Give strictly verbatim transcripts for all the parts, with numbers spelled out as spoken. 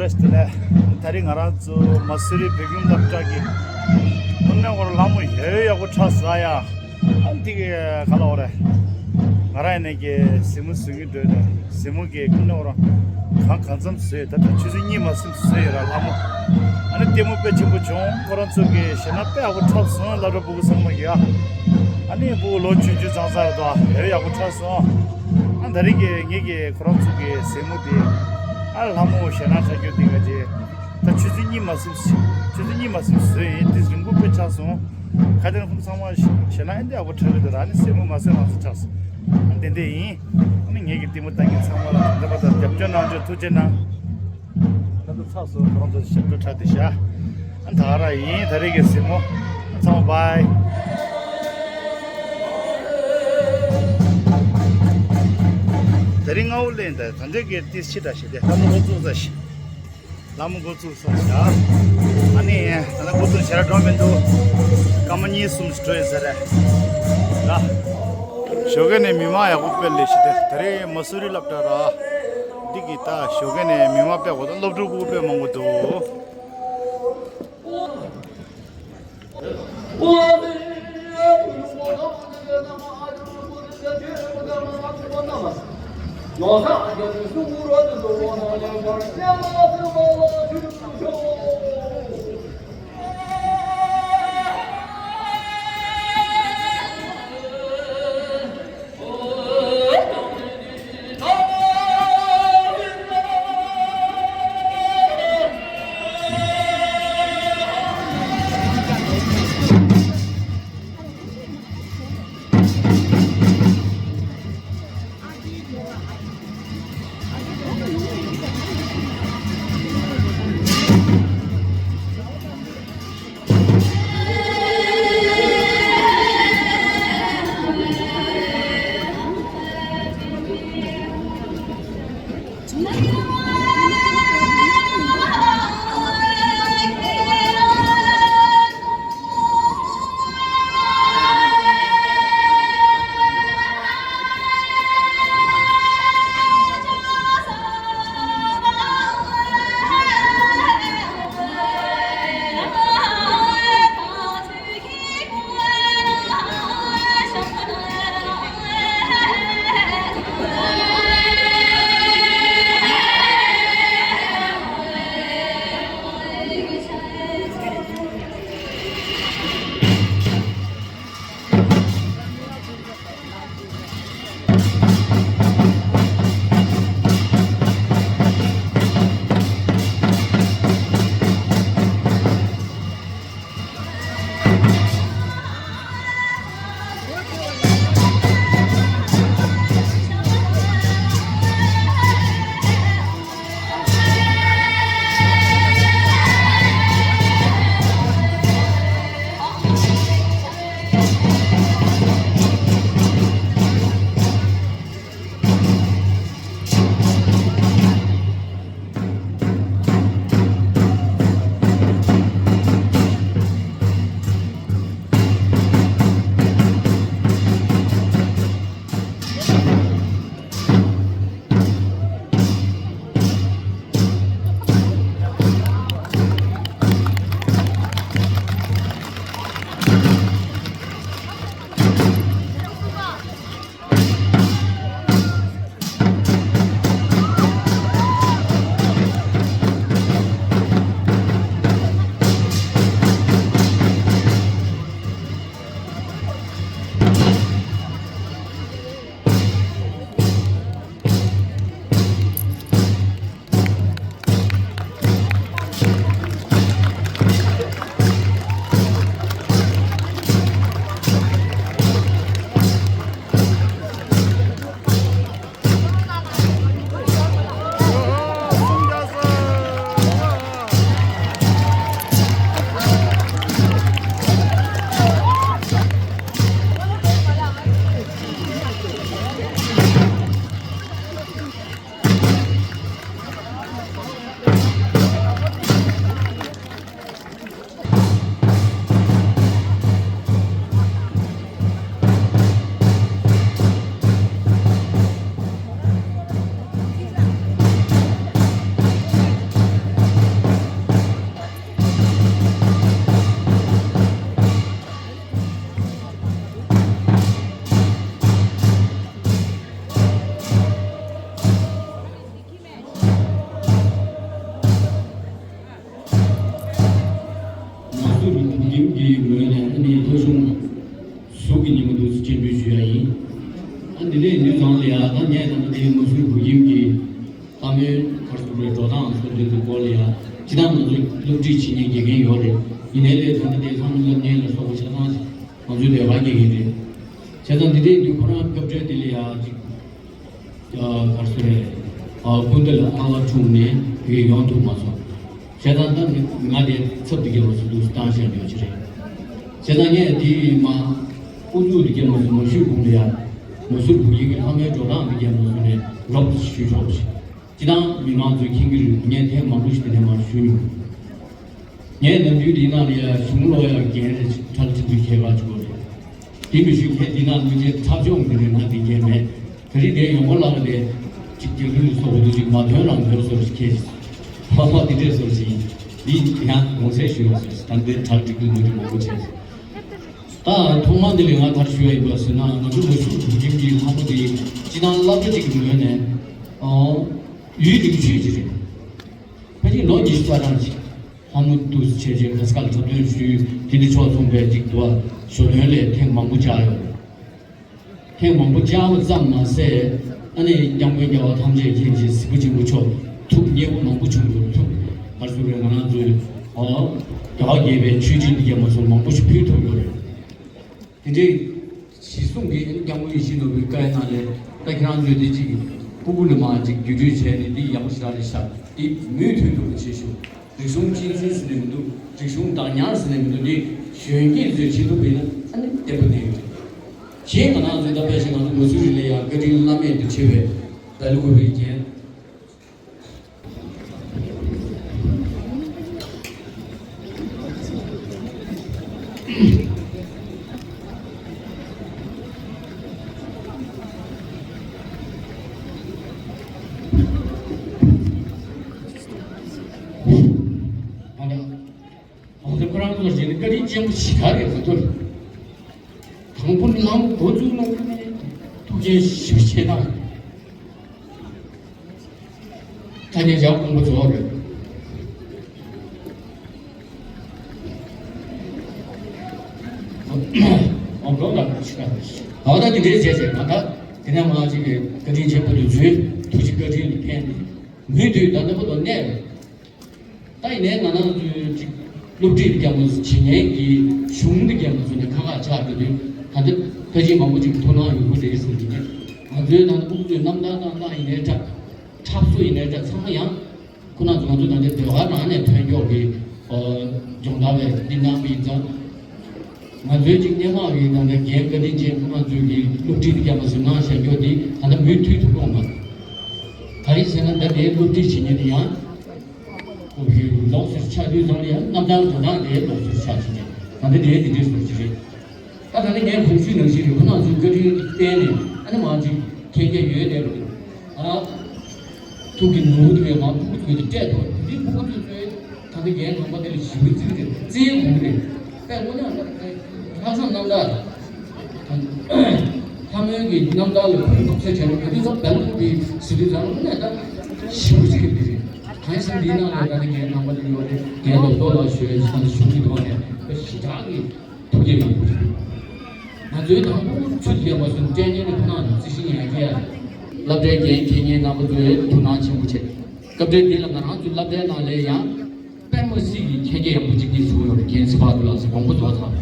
བཀྲ་ཤིས་བདེ་ལེགས། ད་རིང་ང་རང་ཚོ་མ་སུ་རི་བོད་ཁྱིམ་སློབ་གྲྭ་གི་དངོས་གནས་ཁོ་རང་ལྷ་མོ་ཡོད་ཡག་པོ་འཁྲབ་སོང་ཡ། ཨ་འདི་གི་ག་ལ་འོ་རེད། ང་རང་ཡིན་ནའི་གི་གཟིགས་མོ་བཟོ་གི་འགྲོ་ནས་གཟིགས་མོ་གི་དངོས་གནས་ཁོ་རང་གང་གང་འཚམ་བཟོས། ད་ལྟ་ཆུ་ཚོད་གཉིས་མ་ཟིན་བཟོས་ཡོད་ར་ལྷ་མོ། ཨ་ནི་ལྟད་མོ་དཔེ་ཆེན་པོ་བྱུང་། ཁོ་རང་ཚོ་གི་ཞེ་ན་དཔེ་ཡག་པོ་འཁྲབ་སོང་། སློབ་གྲྭ་ཕྲུ་གུ་ཚང་མ་གི་ཨ། ཨ་ནི་ཕྲུ་གུ་ལོ་ཆུང་ཆུང་ཚང་ཚང་རེད་དོ། ཡོད་ཡག་པོ་འཁྲབ་སོང་། ཨ་ད་རིང་གི་ངེད་ཀྱི་ཁོ་རང་ཚོ་གི་གཟིགས་མོ་དེ་ཨ་ལྷ་མོ་ཞེ་ན་འཁྲབ་རྒྱུ་དེ་ག་ཅེ། ད་ཆུ་ཚོད་གཉིས་མ་ཟིན་ཆུ་ཚོད་གཉིས་མ་ཟིན་བཟོས་ཡིན། དེ་རིང་པོ་དཔེ་ཆགས་སོང་། ཁ་ཏོན་ཁུམ་ཚང་མ་ཞེ་ན་ཨེ་འདི་ཡག་པོ་འཁྲབ་གི་འདུག་ར། ཨ་ནི་གཟིགས་མོ་མ་ཟིན་རང་ཚོ་ཆགས་སོང་། ཨ་དེ་འདྲ་ཡིན། ཨ་ནི་ངེད་ཀྱི་ལྟད་མོ་ལྟ་མཁན་ཚང་མ་ལ་ད་ལྟ་བར་དུ་རྒྱབ་སྐྱོར་གནང་རྒྱུ་ཐུགས་རྗེ་གནང་། ད་ལྟ་ཚགས་སུ་ཁོ་རང་ཚོ་ཞབས་བྲོ་འཁྲབ་བསྡད་ཤག་ཨ་ད་ག་རང་ཡིན། ད་རེས་ཀྱི་གཟིགས་མོ་ཚང་མ་བྷའི། ད་རིང་སྔ་པོ་ལས་ད་ད་འདྲའི་གི་ཏིས་ཕྱི་དྲགས་ཤིག་དེ་ལྷ་མོ་འགོ་བཙུགས་ས་ཞིག་ལྷ་མོ་འགོ་བཙུགས་ས་ཞིག་ཨ་ནི་ད་ལྟ་འགོ་བཙུགས་བྱས་ར་འགྲོ་མི་འདུག་སྐར་མ་གཉིས་གསུམ་ཞིག་འགྲོ་ཡོད་ས་རེད་ལ། ཞོགས་ཀས་ནས་མི་མང་ཡག་པོ་དཔེ་སླེབས་ཤག་དེ་ད་རེས་མ་སུ་རི་སློབ་གྲྭ་ར། འདི་གི་ད་ཞོགས་ཀས་ནས་མི་མང་དཔེ་འགོ་ད་སློབ་ཕྲུག་ཕྲུ་གུ་དཔེ་མང་པོ་འདུག་ངོས་ནས་ཨ་ནི་ལྷོ་གཞུང་གཟུགས་ཀྱི་ཉིན་མོ་འདུག་སེ་སྤྱན་འབུལ་ཞུ་ཡ་ཡིན། ཨ་འདི་འདྲའི་དུས་ཚང་ལ་ཡ་ད་ངས་ད་ལྟ་དེའི་མ་སུར་བུ་ཁྱིམ་གྱི་ལྷ་མོའི་གར་སོང་བའི་འགྲོ་སྟངས་སོགས་དེ་ཚོའི་སྐོར་ལ་ཡ་ཅི་ད་ང་ཚོ་སློབ་ཁྲིད་བྱེད་མཁན་དགེ་རྒན་ཡོད་རེད། ཡིན་ནའི་ལས་ད་ལྟ་དེང་སང་སློབ་གཉེར་ལ་སོགས་པ་ཆ་ཚང་ང་ཚོའི་ལས་ཀ་དགེ་རྒན་རེད། བྱས་ཙང་འདི་འདྲའི་དུས་ཁོ་རང་སྐབས་འཕྲལ་དེ་ལ་ཡ་ཅིག་ག་རེ་ཟེར་རེད། ཨ་སྐུ་མདུན་ལ་ཨ་ལ་འཁྲུངས་ནས་དེ་ག་ཡོང་ཐུབ་མ་སོང་། བྱས་ཙང་ད་ནི་ང་དེ་ཚབ་ཏུ་རྒྱལ་བ་སུ་འདུག་བཏང་བཞག་ཡོད་ཀྱི་རེད། བྱས་ཙང་ངས་དེའི་མ་དབུ་འཛུགས་དེ་རྒྱལ་བ་སུ་མ་ཞུས་གོང་ལ་ཡ་མ་སུར་བུ་ཡིག་གི་ལྷ་མོའི་འགྲོ་སྟངས་དེ་རྒྱལ་བ་སུ་ནས་རོབ་ཞུས་ཆོག་ཅིག་ཅི་ད་མི་མང་ཚོས་མཁྱེན་གྱི་རེད། ངས་ཐེངས་མང་པོ་ཞིག་དེ་ནས་མ་ཞུས་མྱོང་། ངས་ནམ་རྒྱུན་འདི་ནང་ལ་ཡ་གཞུང་ལོ་ཡ་རྒན་རེ་ཁྲལ་ཁྲིམས་ཀྱི་ཁྱད་པར་ཅིག་ཡོད་རེད། དེ་མི་ཞུ་མཁན་འདི་ནང་མི་རྗེ་འཁྲབ་ཆོག་འདི་རེད། ང་འདི་རྒན་མེད། ད་རེས་དེ་ཡོང་སྒོ་ལ་ལ་དེ་གཅིག་རྒྱག་ལུས་སོགས་པ་འདི་ཅིག་མ་ཐོན་རང་ཐོན་སོར་ཅིག་ཁྱེད་ཅིག་ཕ་ཕ་འདི་འདྲས་སོར་ཅིག་འདི་ཡང་དགོངས་སེལ་ཞུ་ཡོང་སོར་ཅིག་ད་འདི་གྲ་སྒྲིག་གི་མི་འདྲ་མང་པོ་བྱས། ད་ཐོག་མ་འདི་ལས་ང་ག་རེ་ཞུ་ཡ་ཡིན་པ་ཟེར་ན་ང་ཚོ་མ་ཞུ་དུས་རྒྱུན་གྱི་ལྷ་མོ་འདི་སྤྱི་བཏང་སློབ་གྲྭ་གཅིག་གི་ངོས་ནས་ཨོ་ཡུལ་འདི་གི་ཆོས་ཅིག་རེད། ཕལ་ཆེར་ལོ་ཉི་ཤུ་རྩ་གྲངས་ཅིག་ལྷ་མོ་འདུག་སེ་བྱས་རྗེས་ག་ས་ག་ལ་འཁྲབ་སྟོན་ཞུས། དེ་འདི་ཕྱོགས་མཚུངས་པའི་ཅིག་འདུག་བ་ཞོ་སྟོན་ལས་ཐེངས་མང་པོ་བཅར་ཡོད། ཐེངས་མང་པོ་བཅར་བ་ཙམ་མ་ཟད་ཨ་ནི་སྐྱབས་མགོན་རྒྱལ་བ་ཐམས་ཅད་མཁྱེན་ཅིང་གཟིགས་པ་ཆེན་པོ་མཆོག་ཐུགས་མཉེས་པོ་མང་པོ་བྱུང་ཡོད། ཐུགས་ཕར་ཚུར་རེ་ང་རང་ཚོའི་ཨོ་རྒྱལ་བ་དགྱེས་པའི་ཆོས་སྦྱིན་འདི་རྒྱལ་མ་སོང་མང་པོ་ཞིག་ཕུལ་ཐུབ་ཡོད་རེད། དེ་འདྲའི་གཞི་བཟུང་གི་སྐྱབས་མགོན་ཡིད་བཞིན་ནོར་བུའི་བཀའ་ཡི་ནང་ལས་ད་ཁྱེད་རང་ཚོས་དེ་གཅིག་གི་སྤུ་གུ་ལ་མ་གཅིག་བརྒྱུད་སྤྲོད་བྱས་ནས་འདི་ཡག་པོ་ཞེ་དྲག་རེད་ཤག་འདི་མུ་མཐུད་ཐུབ་པ་བྱེད་ཤོག་རིག་གཞུང་གཅེས་འཛིན་ཟེར་ནས་མི་འདུག་རིག་གཞུང་བདག་ཉར་ཟེར་ནས་མི་འདུག་འདི་གཞོན་སྐྱེས་ཚོས་བྱེད་ཐུབ་པ་ཡིན་ན་ཨ་ནི་བརྟན་པོ་གནས་ཡོད་རེད། གཞན་ང་རང་ཚོའི་ད་ཕལ་ཆེར་ང་ཚོ་མ་སུ་རི་ལ་ཡང་བཀའ་དྲིན་བླ་མེད་དུ་ཆེ་བའི་བལ་ལུ་གུ་བའི་རྒྱན། ང་ཚོ་ཁོ་རང་ཚོ་བཞིན་བཀའ་དྲིན་ཆེན་པོ་ཞེ་དྲག་རེད་ཟེར་ཐུབ། དང་པོ་ནི་ལམ་འགོ་བཙུགས་གནང་ཐུགས་རྗེ་ཞེ་པོ་ཆེ་གནང་། ད་ངས་ཡང་དགོངས་པ་རྫོགས་རེད། ཨོ་འགྲོ་ལ་ཞེ་དྲག་ཨོ་ད་འདི་འདྲའི་བྱས་བྱས་ང་ད་དེ་ནས་མ་ཅིག་གི་བཀའ་དྲིན་ཆེན་པོ་དུ་བརྗོད། ཐུགས་རྗེ་བཀའ་དྲིན་ལ་ཕན་ནས་མུ་མཐུད་ད་ལྟ་བུ་དུ་གནས་རེད། ད་ཡིན་ནའི་ང་རང་ཚོའི་ཅིག་སློབ་ཁྲིད་རྒྱག་མ་བྱེད་མཁན་གྱི་གཞུང་འདི་རྒྱག་མ་བཟོ་ནས་ཁ་ཁ་ཆགས་འགྲོ་དུས་ད་ལྟ་ཕལ་ཆེར་མང་པོ་ཅིག་ཐུགས་སྣང་ཡོད་པོ་རེད་ཟེར་གྱི་ནས་ང་ཚོའི་ད་ལྟ་ཕྲུ་གུ་ཚོའི་རྣམ་ཐར་གནང་སྟངས་ཡིན་ནའི་འདྲ། འཁྲབ་སྲོལ་ཡིན་ནའི་འདྲ་ཚང་མ་ཡང་ཁོ་ན་ཚོ་ང་ཚོ་ད་ལྟ་ཟློས་གར་ནང་ནས་ཐོན་མགྱོགས་ཀྱི་སྦྱོང་བརྡར་བས་འདི་གནང་བ་ཡིན་ཙང་། ང་ཚོའི་གཅིག་སྣེ་མང་བའི་ད་ལྟ་རྒན་བཀའ་དྲིན་ཅན་ཁོ་ན་ཚོས་ཀྱི་སློབ་ཁྲིད་འདི་རྒྱབ་པ་ཟིན་གནང་བཞག་རྒྱུ་འདི་ད་ལྟ་མུ་མཐུད་དུ་གཏོང་དགོས། ག་རེ་ཟེར་ན་ད་ལྟའི་སློབ་ཁྲིད་བྱེད་མཁན་འདི་ཡང་ཁོ་བོའི་ལོགས་སུ་ཆགས་དུས་ཙམ་ལ་ཡང་རྣམ་ཐར་འགྲོ་སྟངས་དེའི་ལོགས་སུ་ཆགས་ཕྱིན་ཏེ་ད་ལྟ་དེའི་འདི་འདྲའི་བཟོ་ཅིག་རེད། ད་ད་ནི་ངས་གོང་ཞུས་ནང་བཞིན་རེད། ཁོ་ན་ཚོའི་བཀའ་དྲིན་བརྟེན་ནས་ཨ་ནི་མ་གཅིག་མཁྱེན་རྒྱ་ཡོད་བསྡད་པ་རེད། ཨ། ཐུགས་ཀྱི་ནོར་བུ་དེ་བས་མ་ཕྲུ་གུ་ཚོས་དེ་སྤྲད་དོ། དེ་ཕྲུ་གུ་ཚོས་ཚོས་ད་ལྟ་རྒན་ཁང་པ་དེ་ལ་ཞིབ་རྩིས་རེད། རྩིས་དགོས་རེད། དཔེ་དངོས་གནས་ལྷག་བསམ་རྣམ་དག་ལྷ་མོའི་གི་རྣམ་ཐར་ལ་ཁུར་འདུག་ས་བྱས་ན་ག་དུས་ཙམ་བལ་ལུགས་དེ་ཟེར་དུས་ཙམ་དངོས་གནས་ད་ཞིབ་རྩིས་རེད། འདི་རེད། གང་ཡིན་ཟེར་ན་འདིའི་ནང་ལ་ད་ལྟ་རྒན་ཁང་པ་དེ་ཡོད་རེད། རྒན་ལོ་ཏོག་ལ་ཞོལ་ཞིག་དང་གཞུང་གི་ཐོག་ནས་དཔེ་ཞེ་དྲག་གི་ཐུགས་རྗེ་ཡོད། ང་ཚོའི་དང་པོ་ཚུར་ཡོད་པ་སོང་སྤྲད་མཁན་ནི་ཁོ་ན་རྩི་ཤིང་ཡང་སྐྱེ་ཡ་རེད། སློབ་གྲྭའི་འགན་འཁྱེར་མཁན་རྣམ་པ་ཚོའི་ཐུགས་སྣང་ཆེན་པོ་བྱས། སྐབས་འཕྲལ་འདི་ལ་ང་རང་ཚོའི་སློབ་གྲྭའི་ནང་ལས་ཡང་དཔེ་མ་སྲིད་ཀྱི་མཁྱེན་རྒྱ་ཡངས་པོ་གཅིག་གཉིས་བྱུང་ཡོད་རེད། རྒན་ཚེ་དཔག་ཏུ་ལགས་སུ་དགོངས་པ་རྫོགས་ཚར།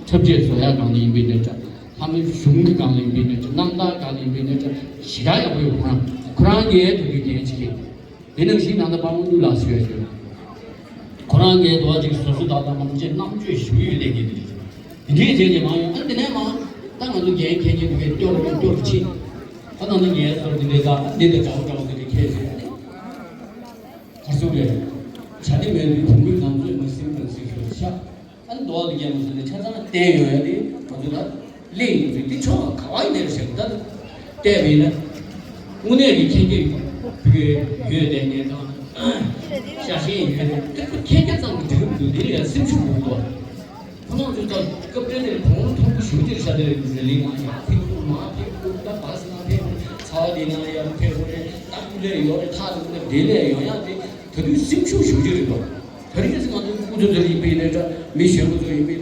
འཁྲབ་ཆས་བཟོ་ཡ་སྒང་ལ་ཡིན་པའི་གནས་སྐབས། ལྷ་མོའི་གཞུང་གི་སྒང་ལ་ཡིན་པའི་གནས་སྐབས། རྣམ་ཐར་སྒང་ལ་ཡིན་པའི་གནས་སྐབས། ཞེ་དྲག་ཡག་པོ་ཡོད། ཁོ་རང་ཁོ་རང་གིས་ད་དུང་འགན་འཁྱེར་གྱི། དེ་ནང་བཞིན་ད་ལྟ་དཔལ་མོ་ཀླུ་ལགས་ཞུ་ཡ་ཞུ། ཁོ་རང་གིས་དོ་བ་ཅིག་བཟོ་བཟོ་ཏག་ཏག་མང་ཆེ་རྣམ་དཔྱོད་ཞེ་པོ་ཡོད་བསྡད་མཁན་དེ་རེད། དེ་འདྲའི་རྗེས་ཀྱི་མ་ཡོང་ཨ་དེ་ནས་མ། ད་ང་ཚོ་འགན་འཁྱེར་མཁན་དེ་གས་སྐྱོར་སྐྱོར་ཕྱིན། ད་ནང་ན་ངའི་སོར་འདི་འདྲའི་ད་འདི་འདྲ་འདྲ་བོ་འདྲ་བོ་དེ་འདྲ་ཁྱེད་ཟེར་ཨ་ནི། གར་སོང་རེད། བྱ་དེ་མེད་དུས་བུ་མོའི་ནང་ཚོད་མ་ཟིན་པར་ཟིན་ཤོར་ཤག་ཨ་ནི་རྡོ་བ་དེ་རྒྱབ་མ་སོང་ནས་ཆ་ཚང་བསྟན་ཡོང་ཡ་དེ་ང་ཚོ་ད་གླེང་ཡོང་དུས་དེ་ཕྱོགས་ག་བ་ཡིན་ནའི་བཤད་ད་བལྟས་པ་ཡིན་ན། དངོས་གནས་ཀྱི་མཁྱེན་རྒྱ་ཡོད་བསྡད་མཁན་དང་། ཤ་ཞེན་ཡོད་བསྡད་དེ་ཚོ་མཁྱེན་རྒྱ་ཙམ་གྱིས་འགྲིག་གི་མི་འདུག་དེ་ལ་ཡང་སེམས་ཤུགས་དགོས་འདུག་ཁོ་རང་ཚོ་ད་སྐབས་དེ་ནས་གོང་མཐོན་པོ་ཞུ་རྒྱུར་ཤ་དེ་རེད་འདུག་རེ་ལིང་ང་ཡང་ཐིག་ཐུག་མ་ཐིག་ཐུག་ད་བ་སི་ན་ཕེབས་ཚ་བ་དེ་ན་ཡང་ཕེབས་དགོས་རེད། ད་ཀུ་ལས་ཡོད་རེད། ཐག་རིང་ནས་དེ་ལས་ཡོང་ཡང་དེ་ད་དུང་སེམས་ཤུགས་ཞུ་རྒྱུ་རེད་འདུག་ད་རིང་ང་ཚོ་ ཁོང་ཚོ་ཚོ་ཡིན་པའི་ནས་འདྲ་མི་གཞོན་པ་ཚོ་ཡིན་པའི་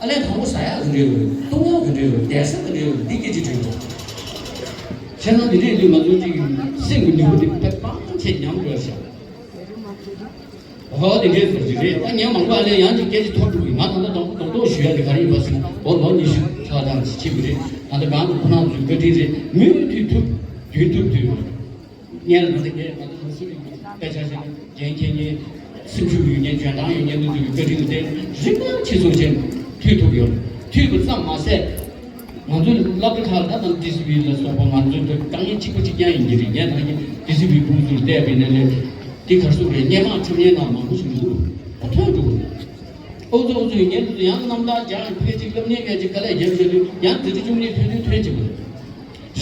ཨ་ལས་དང་པོ་ཟ་ཡག་གི་འབྲེལ་ཡོད། བཏུང་ཡག་གི་འབྲེལ་ཡོད། བསྡད་ས་གི་འབྲེལ་ཡོད། འདི་སྐད་ཅིག་དྲན་གྱི་འདུག་བྱས་ན་འདི་འདྲས་འདུག་ང་ཚོ་གཅིག་སེམས་ཀྱི་ནུས་པ་འདི་དཔེ་སྤང་ཆེ་ཉམས་དགོས་ཤག་ཧོ་དེ་འདྲས་ཟེར་གྱི་རེད། ད་ངས་མང་པོ་ཨ་ལས་ཡང་ཅིག་སྐད་ཆ་ཐོར་འགྲོ་གི། ང་ད་ལྟ་རྡོག་རྡོག་རྡོག་ཞུ་ཡ་དེ་ག་རེ་ཡིན་པ་ཟེར་ན། འོ་ལོ་ཉི་ཤུ་ལྷག་ཙམ་ཕྱིན་པ་རེད། ད་ལྟ་གང་དུ་ཁོ་རང་ཚོའི་བཀའ་དྲིན་རེད། མུ་མཐུད་ཐུབ་རྒྱུན་ཐུབ་དུས། ངས་ལ་ད་ལྟ་ངས་ང་ཚོ་ཧོར་སུ་རིང་པོ་དཔེ་ཆ་བཞག་འགན་འཁྱེར་མཁན་སེམས་ཤུགས་ཡོད་མཁན་འཇོན་ཐང་ཡོད་མཁན་དེ་ཚོའི་བཀའ་དྲིན་ལ་བརྟེན་རིམ་པ་ཕྱིན་སོང་ཅན་མཐུད་ཐུབ་ཡོད། མཐུད་པ་ཙམ་མ་ཟད། ང་ཚོའི་སློབ་གྲྭ་ཁག་ལ་ད་ལྟ་ཌི་སི་པི་ལ་སོགས་པ་ང་ཚོའི་དཀའ་ངལ་གཅིག་པ་གཅིག་རྐྱང་ཡིན་གྱི་རེད། ངས་ད་ངས་ཌི་སི་པི་ཕྲུ་གུ་ཚོར་བལྟས་པའི་ནས་ལས་དེ་གར་སོང་རེད། སྣེ་མང་འཁྲབ་མཁན་ནང་མང་པོ་ཞིག་མི་འདུག་ཨོ་ཐོན་འདུག་ཨོ་ཚོ་ཨོ་ཚོ་ཡིན་མཁན་དེ་ཚོ་ཡང་རྣམ་ཐར་སྦྱངས་ཕལ་ཆེར་སློབ་གཉེར་ཡོད་ཅིག་དཀའ་ལས་རྒྱབ་བཞག་དུས་ཡང་འཛིན་གྲྭ་བཅུ་གཉིས་ཐོན་དུས་ཐོན་གྱི་མི་འདུག་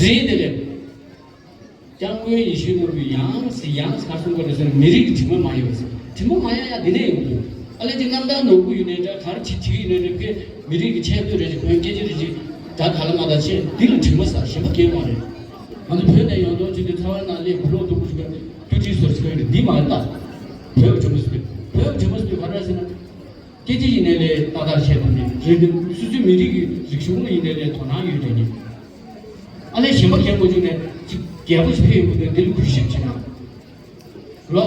རེད་དེ་རེད། སྐྱབས་མགོན་ཡེ་ཤེས་ནོར་བུས་ཡང་སེ་ཡང་སེ་ག་རེ་གསུངས་པ་རེད་ཟེར་ན། མི་རིགས་ཀྱི་དྲི་མ་མ་ཡལ་བ་ཟེར། དྲི་མ་མ་ཡལ་ཡ་འདི་ནས་ཡོང་གི་འདུག་ཨ་ལས་ཀྱི་རྣམ་ཐར་ནོར་བུ་ཡིན་ནའི་འདྲ། ག་རེ་བྱེད་བྱེད་ཡིན་ནའི་འདྲ། ཕའི་མི་རིགས་ཀྱི་ཆེ་བསྟོད་རེ་ཅིག་གོན། སྐད་ཆ་རེ་ཅིག་ད་ག་ལ་མ་ད་བྱས། འདི་ལ་དྲི་མ་ཟ་གཞན་པ་གང་ཡང་མ་རེད། ང་ཚོ་བོད་ནས་ཡོང་དོན་ཅིག་གི་ཚ་བའི་ནང་སླེབས་བུ་ལོག་སྡུག་པོ་ཞིག་ག་ཏུ་ཏི་སོར་ཞིག་ག་ཡོད་རེད། འདི་མ་རེད་ད། བོད་ཀྱི་དྲི་མ་ཟ་དུས། བོད་ཀྱི་དྲི་མ་ཟ་དུས་ག་རེ་ཟེར་ན། སྐད་ཆ་ཡིན་ནའི་ལས་ཏག་ཏག་བཤད་ཐུབ་མེད། རེད་འདུག་སོ་སོའི་མི་རིགས་ཀྱི་རིག་གཞུང་ལ་ཡིན་ནའི་ལས་དོ་སྣང་ཡོད་དེ་ནི། ཨ་ལས་གཞན་པ་གལ་མ་བྱུང་ནས་ཅིག་རྒྱལ་པོ་ཞིག་ཕེབས་ཡོང་གི་འདུག་འདི་ལ་གུས་ཞབས་བྱེད་ན། རོ།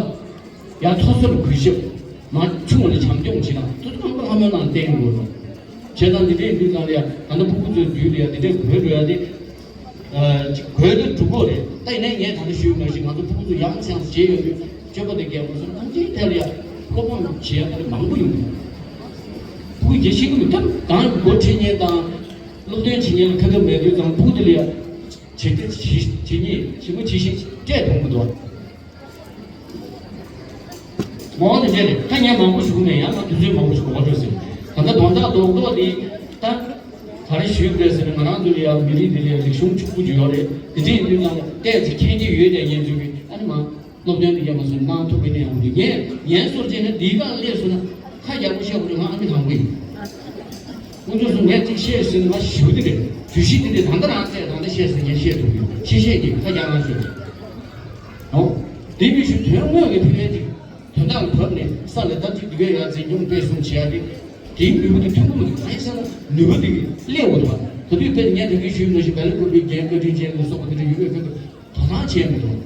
ཡང་མཐོ་ས་ལ་གུས་ཞབས། མ་ཆུང་བ་ལ་བྱམས་སྐྱོང་བྱེད་ན་ཏུ་ཏུ་ཨང་པ་ལྷ་མོའི་ནང་བསྟན་དགོས་རོ། བྱས་ཙང་འདི་འདྲའི་འདུག་ཙང་ལ་ཡ་ད་ལྟ་ཕྲུ་གུ་ཚོའི་དུས་ལ་ཡ་འདི་འདྲའི་གོ་འགྲོ་ཡ་དེ། ཅིག་དགོས་དོན་སྒྲུབ་དགོས་རེད། ད་ཡིན་ནའི་ངས་ད་ལྟ་ཞུས་པ་ནང་བཞིན་ང་ཚོ་ཕྲུ་གུ་ཚོ་ཡང་སེང་སེ་བྱས་ཡོད་དུས་སྤྱོད་པ་དེ་རྒྱལ་པོ་སོང་ཐམས་ཅད་ཐད་ལ་ཡ་སློབ་སྦྱོང་བྱེད་ཡ་ད་རེ་མང་པོ་ཡོང་གི་འདུག་ཕྲུ་གུ་རྒྱ་ཆེ་གི་མི་ཐབས་གང་འགོ་ཁྲིད་མཁན་དང་སློབ་སྟོན་བྱེད་མཁན་ལ་ཁ་ཐབས་མེད་དུས་ཙང་ཕྲུ་གུ་དེ་ལ་ཡ་བྱེད་དེ་བྱེད་བྱེད་ཉེས་ཞིབ་མོ་བྱེད་ཤེས་སྤྲད་གཏོང་གི་འདུག་མོ་དེ་འདྲ་རེད། ད་ངས་མང་པོ་ཞུ་གི་མེད། ཡང་ང་དུས་ཚོད་མང་པོ་ཞིག་འགོར་འགྲོ་ཟེར། ད་ལྟ་དོན་དག་རྡོག་རྡོག་འདི་ད་ག་རེ་ཞུས་དགོས་ཟེར་ན། ང་རང་ཚོ་ལ་ཡང་མི་རིགས་འདི་ལ་ཡང་རིག་གཞུང་ཕྱུག་པོ་ཅིག་ཡོད་རེད། དེ་འདྲ་ཡིན་དུས་ཙང་ལ་ཏོག་ཙམ་མཁྱེན་གྱི་ཡོད་ཀྱང་ཉན་ཚུལ་གྱི་ཨ་ནི་མ་སློབ་སྟོན་འདི་རྒྱབ་མ་སོང་གནང་ཐུབ་ཀྱི་ནས་ཡང་འདི་ངས་ཉན་སོར་བྱས་ན་འདིའི་སྒང་སླེབས་སོང་ན་ཁ་རྒྱག་པོ་བཤད་དགོས་རེད། ང་ཨ་ནི་གང་པོ་ཡིན། དཀོན་མཆོག་གསུམ་ངས་ཅིག་བཤད་ཟིན་ང་ཞུ་གི་རེད། བརྗོད་གཞི་འདི་འདྲ་ད་ལྟ་རང་བཙས་ད་ལྟ་བཤད་ཟིན་ངས་བཤད་ཐུབ་ཡོད། ཤེས་བཤད་ཀྱི་ཁ་རྒྱག་ང་ཞུ། ཨོ། དེ་མི་ཞུ་དོན་དངོས་ཀྱི་ཕན་ཡོན་ཅིག་དོན་དག་བབས་ནས་ས་ལ་ད་ཅིག་འདི་གའི་ཡར་འཛིན་སྐྱོང་སྤེལ་གསུམ་བྱེད་ཡ་དེ། དེའི་ནུས་པ་དེ་ཐོན་གི་མི་འདུག་གང་ཡིན་ཟེར་ན་ནུས་པ་དེ་གི་སླེབས་འོ་དོ། ད་དུས་དཔེར་ངས་ད་གིན་ཞུས་མ་ཞུ་ག་ལེ་ཀུ་པའི་རྒན་བཀའ་དྲིན་ཅན་ལ་སོགས་པ་དེ་འདྲ་ཡོད་པའི་ཁ་ཐུག་དོ་སྣང་བྱས་མི་འདུག་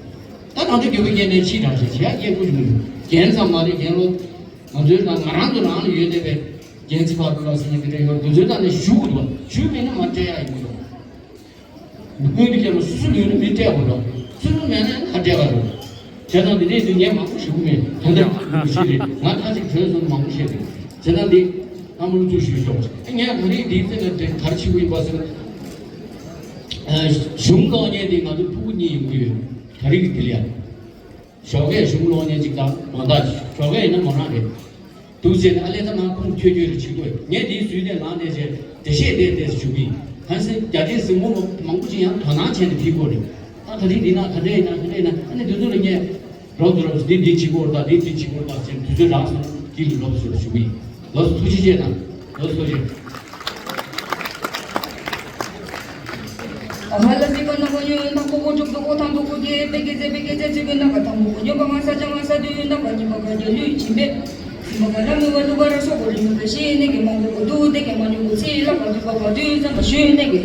ད་ད་ལྟ་རྒྱལ་པོ་རྒན་ནས་ཕྱིས་དྲག་ཞེས་བྱེད་ཡ་རྒྱལ་ཀུ་ཞུ་མི་འདུག་རྒན་ཙམ་མ་རེད། རྒན་ལོ། ང་ཚོའི་ནང་ང་རང་ཚོ་རང་ལ་ཡོད་བསྡད་པའི་རྒན་ཚེ་བར་དུ་ལ་ཟེར་ནས་དེ་འདྲ་ཡོད། དེ་ཚོའི་ནང་ནས་ཞུ་དགོས་འདུག་ཞུས་མེད་ན་མ་སྤྲད་ཡ་ཡིན་འདུག་སྔོན་དུ་སྐྱེས་པ་སུ་སུ་ལུས་ན་མི་སྤྲད་དགོས་འདུག་སུ་སུ་མེད་ན་ཡང་ཁ་སྤྲད་པ་འདུག་བྱས་ཙང་འདི་འདྲའི་དུས་ངས་མང་པོ་ཞུ་གི་མེད། ད་ལྟ་མི་ཤེས་རེད། ང་ཁ་ཅིག་བྲོས་སོང་མང་པོ་བཤད་རེད། བྱས་ཙང་འདི་ཨ་མ་ལུ་ཚུར་ཞུས་ཆོག་ངས་ད་རིང་འདིའི་སྟེང་ལ་དེ་ག་རེ་བྱེད་དགོས་ཡིན་པ་ཟེར་ན། གཞུང་གློག་བརྙན་འདི་ང་ཚོ་ཕྲུ་གུ་གཉིས་ཡོང་གི་ཡོད། ད་རིང་གི་དེ་ལ་ཡ། ཞོགས་ཀས་གཞུང་གློག་བརྙན་གཅིག་དང་མོ་ཏཱཇ། ཞོགས་ཀས་ཡིན་ན་མོ་རང་རེད། འདུག་བྱས་ནས་ཨ་ལས་ད་ང་ཁུངས་འཁྱོལ་འཁྱོལ་རེ་བྱེད་དགོས། ངས་དེའི་ཟུར་ནས་ལངས་ནས་བྱས་འགྲེལ་བཤད་དེ་དེ་ཞུ་གི་ཡིན། གང་ཟེར་རྒྱ་ཆེའི་གཟིགས་མོ་མང་པོ་ཅིག་ཡང་དོ་སྣང་བྱས་ནས་ཕེབས་དགོས་རེད། ད་ད་རིང་འདི་ན་ག་འདྲ་ཡིན་ན་ག་འདྲ་ཡིན་ན་ཨ་ནི་འདི་ཚོ་ལ་ངས་རོབ་ཏུ་རོབ་ཏུ་འདི་འདི་བྱེད་དགོས་རེད། ད་འདི་འདི་བྱེད་དགོས་རེད། ད་ཟེར་དུས་ཚོད་རག་སོང་ན་དཀྱིལ་ལ་རོབ་ཏུ་རོབ་ཏུ་ཞུ་གི་ཡིན། ལགས་སོ། ཐུགས་རྗེ་ཆེ་གནང་། ལགས་སོ། ཐུགས་རྗེ་ཆེ། ཨ་ཧ་ལ་ཟི་ཀ་ན་གོ་ཡོད་ན་ཀོ་ཀོ་ཀྲུག་ཏུ་ཨོ་ཐང་དུ་ཀུ་ཀེ་པེ་ཀེ་ཛེ་པེ་ཀེ་ཛེ་ཙི་གུ་ན་ཀ་ཐང་གུ་ཀུ་ཉོ་པ་ང་ས་ཅ་ང་ས་དུ་ཡོད་ན་པ་ཉི་པ་ག་རྒྱ་ལུས་ཇི་མེད། ཟི་མ་ག་ར་མི་བ་ལུ་ག་ར་སོ་གོ་རི་མི་ག་ཤེས་ནེ་གེ་མང་གོ་གོ་དུ་དེ་གེ་མ་ཉོ་གོ་ཚེ་ལ་ག་དུ་པ་ག་དུ་ཙམ་པ་ཤོད་ནེ་གེ།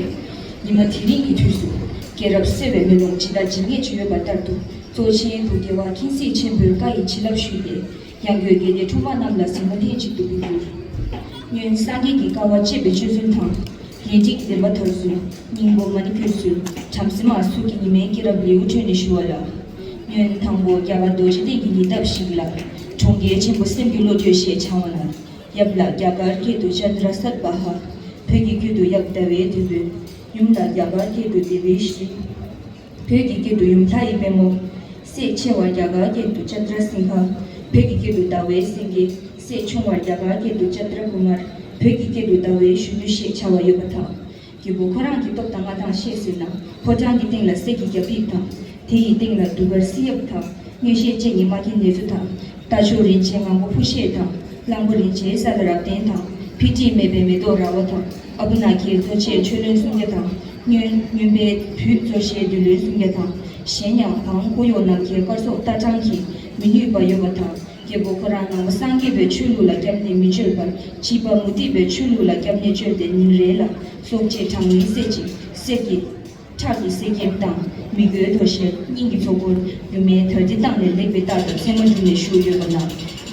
ཉི་མ་དེ་རིང་གི་དུས་སུ་རྒྱལ་རབས་གསལ་བའི་མེ་ལོང་ཇི་ལྟར་ཇི་སྙེད་ཅིག་ཡོད་པ་ལྟར་དུ་གཙོ་ཆེན་དུ་རྒྱལ་བ་མཁྱེན་བརྩེ་ཆེན་པོའི་བཀའ་ཡི་བྱིན་རླབས་ཞུས་ཏེ། ཡང་སྒོས་དགེ་ལྡན་འཁྲུངས་པ་རྣམས་ལ་གཟིགས་མོ་ལྷན་ཅིག་ཏུ་འབུལ་འགྱུར། སྔོན་སངས་རྒྱས་ཀྱི་དཀའ་བ་སྤྱད་པའི་ཆོས་ཚུལ་དང་། ལས་འབྲས་ཀྱི་བདེན་པ་མཐར་སོན་སྙིང་པོ་མ་ཎི་ཕུལ་ཚུལ་བྲམ་ཟེ་མ་སུ་གི་ཉི་མའི་སྐྱེས་རབས་ལེའུ་ཁྲོད་ནས་ཞུ་བ་ལ། སྔོན་དང་པོ་རྒྱ་གར་རྡོ་རྗེ་གདན་གྱི་ཉེ་འདབས་ཤིག་ལ། གྲོང་ཁྱེར་ཆེན་པོ་སེམས་ཀྱི་བློ་གྲོས་ཞེས་བྱ་བ་ལ། ཡབ་ལ་རྒྱ་གར་སྐད་དུ་ཅནྡྲ་སཏ་བྷ་ཧ། བོད་ཀྱི་སྐད་དུ་ཡབ་ཟླ་བའི་དོན་དུ། ཡུམ་ལ་རྒྱ་གར་སྐད་དུ་དེ་བི་ཤྲི། བོད་ཀྱི་སྐད་དུ་ཡུམ་ལྷ་ཡི་པད་མོ། སྲས་ཆེ་བ་རྒྱ་གར་སྐད་དུ་ཅནྡྲ་སིང་ཧ། བོད་ཀྱི་སྐད་དུ་ཟླ་བའི་སེང་གེ། སྲས་ཆུང་བ་རྒྱ་གར་སྐད་དུ་ཅནྡྲ་ཀུ་མར། བོད་ཀྱི་སྐད་དུ་ཟླ་བའི་གཞོན་ནུ་ཞེས་བྱ་བ་ཡོད་པ་དང་། རྒྱལ་པོ་ཁོ་རང་གི་སྟོབས་དང་མངའ་ཐང་ཤེས་ཟིན་ན་ཕོ་བྲང་གི་སྟེང་ལ་གསེར་གྱི་རྒྱ་ཕིབས་དང་། དེ་ཡི་སྟེང་ལ་གདུགས་དཀར་སིལ་གཡབ་དང་། མངོན་ཤེས་ཅན་གྱི་མ་སྐྱེས་ནེ་ཙོ་དང་། རྟ་མཆོག་རིན་ཆེན་ངང་པོ་ཕུ་ཤེས་དང་། གླང་པོ་རིན་ཆེན་ས་ལ་རབ་བརྟན་དང་། འཕེལ་འགྲིབ་མེད་པའི་མེ་ཏོག་ར་བ་དང་། ཨ་བུ་ནག་ཁྱི་རྫོགས་ཆེན་ཆོས་བློན་སུམ་བརྒྱ་དང་། སྨྱོན་སྨྱོན་པའི་བུ་རྫོགས་ཆེན་བདུད་བློན་སུམ་བརྒྱ་དང་། གཞན་ཡང་བང་ཀོ་གཡོག་ནམ་མཁའི་སྐར་ཚོགས་སྟག་སྤྲང་གིས་མི་ནུས་པ་ཡོད་པ་དང་། རྒྱལ་པོ་ཁོ་རང་ནང་པ་སངས་རྒྱས་པའི་ཆོས་ལུགས་ལ་སྐྱབས་གནས་མི་བྱོན་པར་བྱིས་པ་མུ་སྟེགས་པའི་ཆོས་ལུགས་ལ་སྐྱབས་གནས་བྱོན་ཏེ་ཉིན་རེ་ལ་སྲོག་གཅོད་གྲང་མོའི་གསེར་གྱི་གསེར་གྱི་ཁྲག་གི་གསེར་སྐྱེམས་དང་མི་མགོའི་དོ་ཤལ་སྙིང་གི་ཚོགས་འཁོར་རྒྱུ་མའི་དར་ཏེ་བཏང་ནས་ལེགས་པའི་རྟགས་དང་མཚན་མ་བསྒྲུབས་ནས་བཞུགས་ཡོད་པ་ན།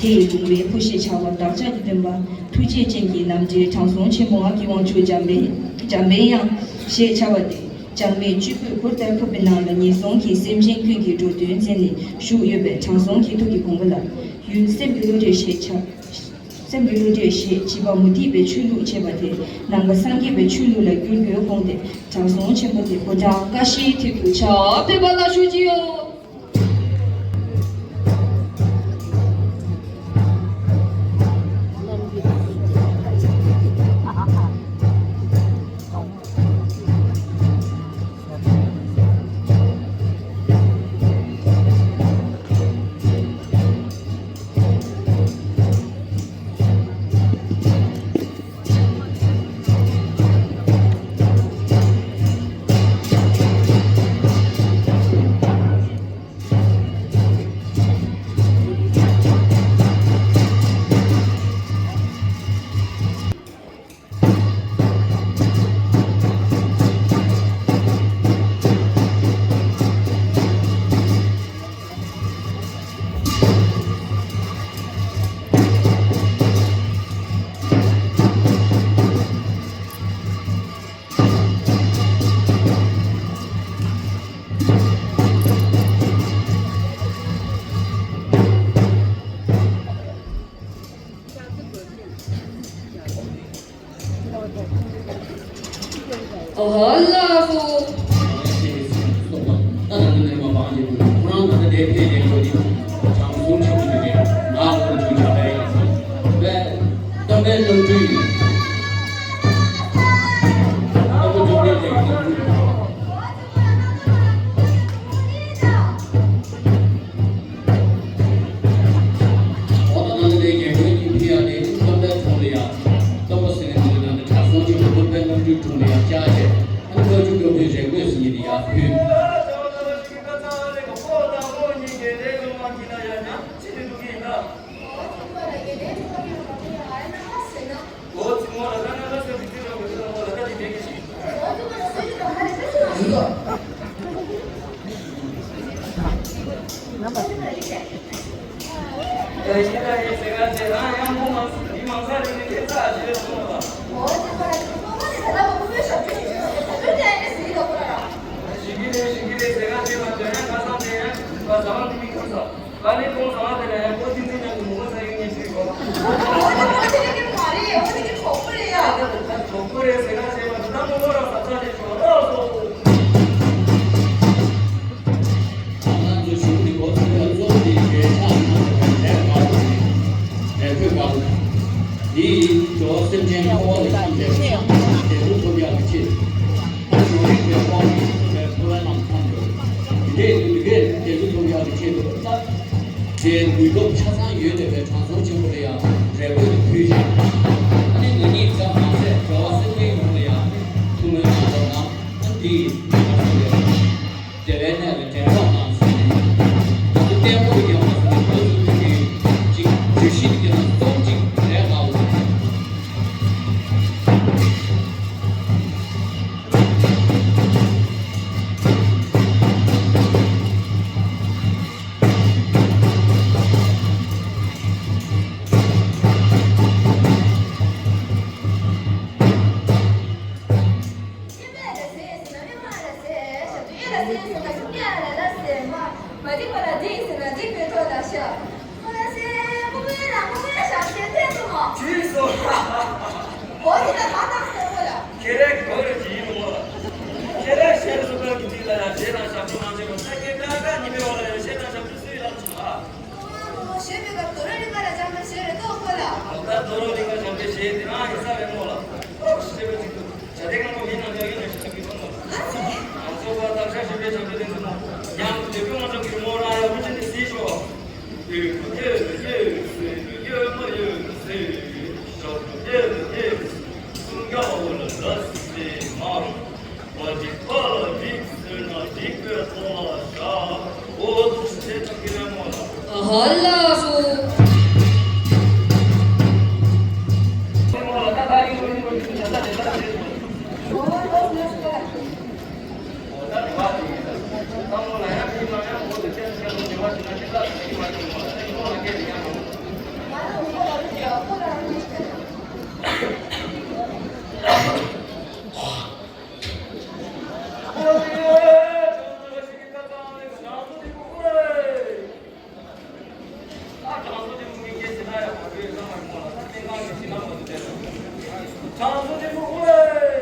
དེ་ཡི་ལུང་བའི་ཕོ་ཞེས་བྱ་བ་བདག་ཅག་གི་སྟོན་པ་ཐུགས་རྗེ་ཅན་གྱི་ལམ་འབྲས་དྲང་སྲོང་ཆེན་པོ་ངག་གི་དབང་ཕྱུག་འཇམ་དཔལ་འཇམ་དཔལ་དབྱངས་ཞེས་བྱ་བ་སྟེ། འཇམ་དཔལ་སྤྱི་བོས་གུར་ལྟར་ཕུབ་པའི་ནང་ལ་ངན་སོང་གི་སེམས་ཅན་ཀུན་གྱི་འགྲོ་དོན་མཛད་ནས་བཞུགས་ཡོད་པའི་དྲང་སྲོང་གི་ཐུགས་ཀྱི་དགོངས་པ་ལ་ཡུལ་སེམས་ཀྱི་བློ་གྲོས་ཞེས་བྱ། སེམས་ཀྱི་བློ་གྲོས་ཞེས་བྱིས་པ་མུ་སྟེགས་པའི་ཆོས་ལུགས་བྱས་པ་དེ་ནང་པ་སངས་རྒྱས་པའི་ཆོས་ལུགས་ལ་བསྒྱུར་དགོས་དགོངས་ཏེ་དྲང་སྲོང་ཆེན་པོ་དེ་ཕོ་བྲང་ཀ་ཤིའི་ཐིག་ཏུ་ཕྱག་ཕེབས་པ་ལ་ཞུ་ཅི་ཡོད། ཨ་ཧ་ལ་སོ། འོ་ད་ནང་ལས་རྒྱལ་པོའི་སྙིང་ཐིག་ཡ་ནི་སྟོན་པའི་དྲུང་ལ་ཡ། སྟོན་པ་ཟེར་ནས་འདི་ནང་ནས་དྲང་སྲོང་ཆེན་པོ་སྟོན་པའི་རྣམ་འཕྲུལ་དྲུང་ལ་ཡ་བཅར་བྱས། ཨ་ནི་བཀའ་བརྒྱུད་བཀའ་པོད་རས་གོས་ཟེར་མཁན་དེ་ཡ་ཕུལ། ང་ཚོ་གཞུང་འདི་འགོ་ཚུགས་པའི་གཙོ་བོ་དེ་བྱས་ཆགས་གནང་བའི་ལས་དཀར་པོ་རེད། ལས་འཁོས་དཀར་པོ། འདི་ཡིས་འགྲོ་བ་སེམས་ཅན་འཁོར་བ་ལས་སྐྱོབ་པའི་བདེ་སྡུག་ཐོབ་ཡག་གི་ཆེད། ད་གཞུང་རིག་པའི་དབང་གིས་ཐོབ་པའི་འཁོར་བའི་ནང་ཐང་དུ། འདི་འདྲའི་ལུས་འདི་གས་བདེ་སྡུག་ཐོབ་ཡག་གི་ཆེད་དུ་ད། དེ་ནུས་སྟོབས་ཆ་ཚང་ཡོད་བསྡད་པའི་དྲང་སྲོང་ཆེན་པོ་ལ་ཡང་རས་གོས་དེ་ཕུལ་ཞིང་། ཨ་ནི་ང་གཉིས་ཙམ་མ་ཟད་འགྲོ་བ་སེམས་ཅན་ཡོངས་ལ་ཡང་ཐུགས་སྨོན་གནང་རོགས་གནང་། ཨ་ནི་འདི་ཡིས་ང་ཚོ་ལ་བདེ་བའི་གནས་ལ་འདྲེན་རོགས་གནང་ཟེར་ནས། ང་ཚོ་ལྟད་མོ་ཡག་པོ་ཟེར་ནས་འགོ་ཚུགས་དུས་ཀྱི་ཅིག་བརྗོད་གཞི་དེ་ག་ན་རྩོམ་ཅིག་རེད་ལགས། ཁྱེད་རང་གོ་རེ་ཅི་ཡིན་ནོ། ཁྱེད་རང་ཤེས་སུ་ཁ་གི་ཅིག་ལ་ཡང་ཞེ་དང་ཞབས་ཏོག་གནང་ཆེན་པོ་ས་ཀྱེ་ཀ་ཀ་ཉི་མའི་འོག་ལ་ཡང་ཞེ་དང་ཞབས་ཏོག་སུ་ཡིན་ལགས་ཆུ་ལ། ཞེས་པའི་སྐབས་དོ་ར་རི་ཀ་ལ་སྦྱང་པའི་ཞེས་རེ་ཏོག་ཁོ་ལ། ད་དོ་ར་རི་ཀ་སྦྱང་པའི་ཞེས་དེ་རང་ཡིན་ས་རེད་མོ་ལ། ཨོ་ཞེས་པའི་ཅིག་ཏུ་བྱ་དེ་གང་པོ་མིན་ནང་ཡང་ཡིན་ན་ཞིག་གི་མོ་ལ། ང་ཚོ་བ་དག་ཤ་ཞེས་པའི་ཞབས་ཏོག་དེ་ཚོ་མོ་ཡང་དེ་ཀུན་མ་ཚོགས་ཀྱི་མོ་རང་ཡང་མི་ཅན་དེ་སྲིད་ཤོག་ཨ་ཧ་ལ་སོ། དྲང་སྲོང་ཆེན་པོ་ངས་སྐད་ཆ་ན་ཡང་མ་གྲོས་ཡོད་ན་མ་གྲོས་ལ་ད་སྨན་ཁང་གི་ཕྱི་ནང་མ་གྲོས་བསྡད་དང་། དྲང་སྲོང་ཆེན་པོ་ཨོ་ལེ།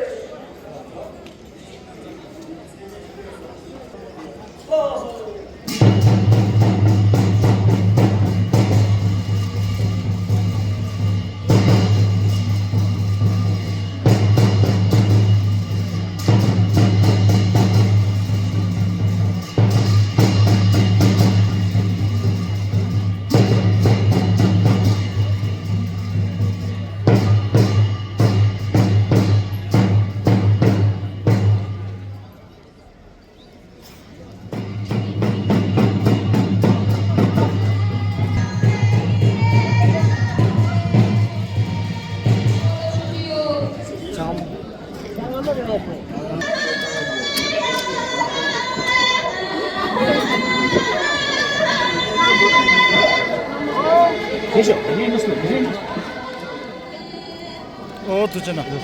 ཨོ་ཐུགས་རྗེ་གནང་།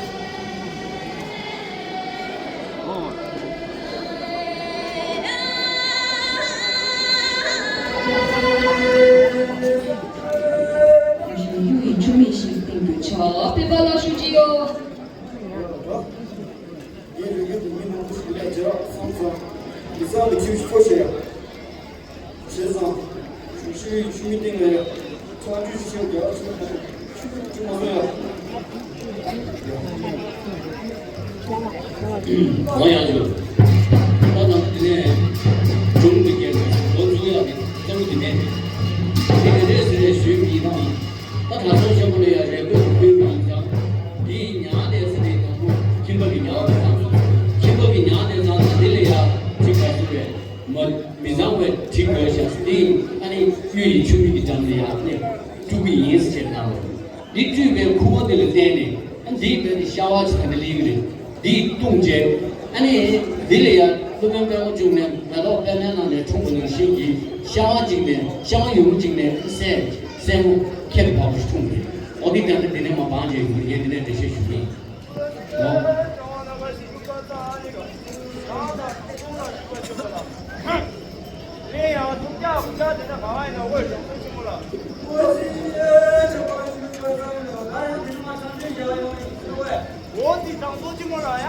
གཡུ་ཡི་ཆུ་མིག་ཞིག་སྟེང་དུ་ཆགས། སྤེན་པ་ལ་ཞུ་གི་ཡོད། ངའི་རེ་འདུན་དེ་མི་མང་པོ་ཞིག་ལ་རྒྱལ་རབས་སོང་ཙང་། མི་ཚང་གི་ཁྱིམ་གྱི་ཕོ་བྱས་ཡ། བྱས་ཙང་། ཆུ་ཆུ་ཆུ་མིག་སྟེང་ལ་ཡ། ཚོང་ཆུ་ཆུ་ཆེན་རྒྱལ་རབས་སོང་ཙང་། ཆུ་ཆུ་མ་སོང་ཡ། ཨོ་ཡ་ཇུ། ད་ནང་དེ་ནས་སྒྲུང་གི་རྒྱལ་ལོ་འཛུགས་ཡ་གི་གཙོ་བོ་དེ་ནས། དེ་ག་རེ་ཟེར་ནས་ཞུས་པ་ཡིན་ན། ད་དྲང་སྲོང་ཆེན་པོ་ལ་ཡང་རེ་སྐུལ་ཕུལ་བ་ཡིན་ཙང་། འདི་ཡི་ཉག་དེ་ཚེ་རིང་དང་པོ་ཁྱིམ་པ་གི་ཉག་དེ་ཙམ། ཁྱིམ་པ་གི་ཉག་དེ་ཙམ་ད་འདི་ལ་ཡང་ཅིག་ག་ཚོད་རེད། མ་མི་ཚང་བའི་བྲིས་དགོས་ཤག་འདི་ཨ་ནི་གཡུ་ཡི་ཆུ་མིག་གི་འགྲམ་ལ་ཡང་ཨ་ནི་སྤྲུལ་གི་ཡིན་ཟེར་གནང་བ། འདི་སྤྲུལ་པའི་ཁུ་བ་འདི་ལ་བརྟེན་ནས་ཨ་འདིའི་བར་དུ་ཤ་བ་ཅིག་ད་འདི་ལི་གི་རེད། འདིས་བཏུང་རྗེས། ཨ་ནི་འདི་ལ་ཡང་སློབ་དཔོན་དཔལ་མོ་བཅུག་ནས་མེ་ཏོག་པདྨའི་ནང་ནས་འཁྲུངས་པ་ནང་བཞིན་གྱི་ཤ་བ་གཅིག་ནས་ཤ་བ་ཡུ་བ་གཅིག་ནས་སྲས་སྲས་མོ་ཁྱད་དུ་འཕགས་པ་ཞིག་འཁྲུངས་ཏེ། འོ་འདི་ལྟར་ན་འདི་ནས་མ་བང་རྗེས་ཡོང་གི་ངས་འདི་ནས་འགྲེལ་བཤད་ཞུ་གི་ཡིན། ལོ། ལན་ཡང་ཐུགས་རྒྱ་དགུ་རྒྱ་དེ་ནས་ག་བ་ཡིན་ན་འོས་ལོངས་སུ་ཆེན་མོ་ལ། འོ་དེ་དང་པོ་ཅི་མོ་ལ་ཡ།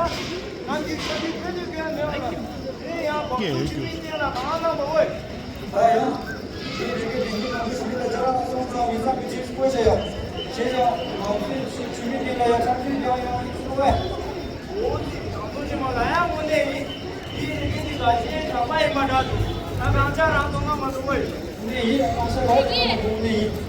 ང་འདི་ས་འདི་ཁྱོད་ཚོས་སྐད་མེད་པ་ལ། དེ་ཡང་བག་ཆགས་ཆུ་མིག་སྟེང་ལ་གང་གནང་བ་འོས། ད་ཡང་། དེ་རིགས་ཀྱི་དེང་གི་ནང་གི་ཞི་བདེ་ལ་ཅ་ལག་སོང་ཙང་མི་ཚང་གི་ཅིག་བཀོད་བྱས་ཡ། བྱས་ཡ། ང་ཚོས་ཆུ་མིག་སྟེང་ལ་ཡ་ཁྲག་ཤུད་རྒྱག་ཡོང་ཡིན་ཟེར་བས། འོ་དེ་དང་པོ་ཅི་མོ་ལ་ཡ་དངོས་གནས་ཡིན། དེའི་རིགས་ཀྱི་དེ་ག་ཞེན་དྲག་པ་ཡིན་པ་འདྲ་འདུག་ད་རང་ཅག་རང་ཚོ་སྔ་མ་ཚོ་འོས། དངོས་གནས་ཡིན། རང་ཤ་ལ་དངོས་གནས་ཡིན།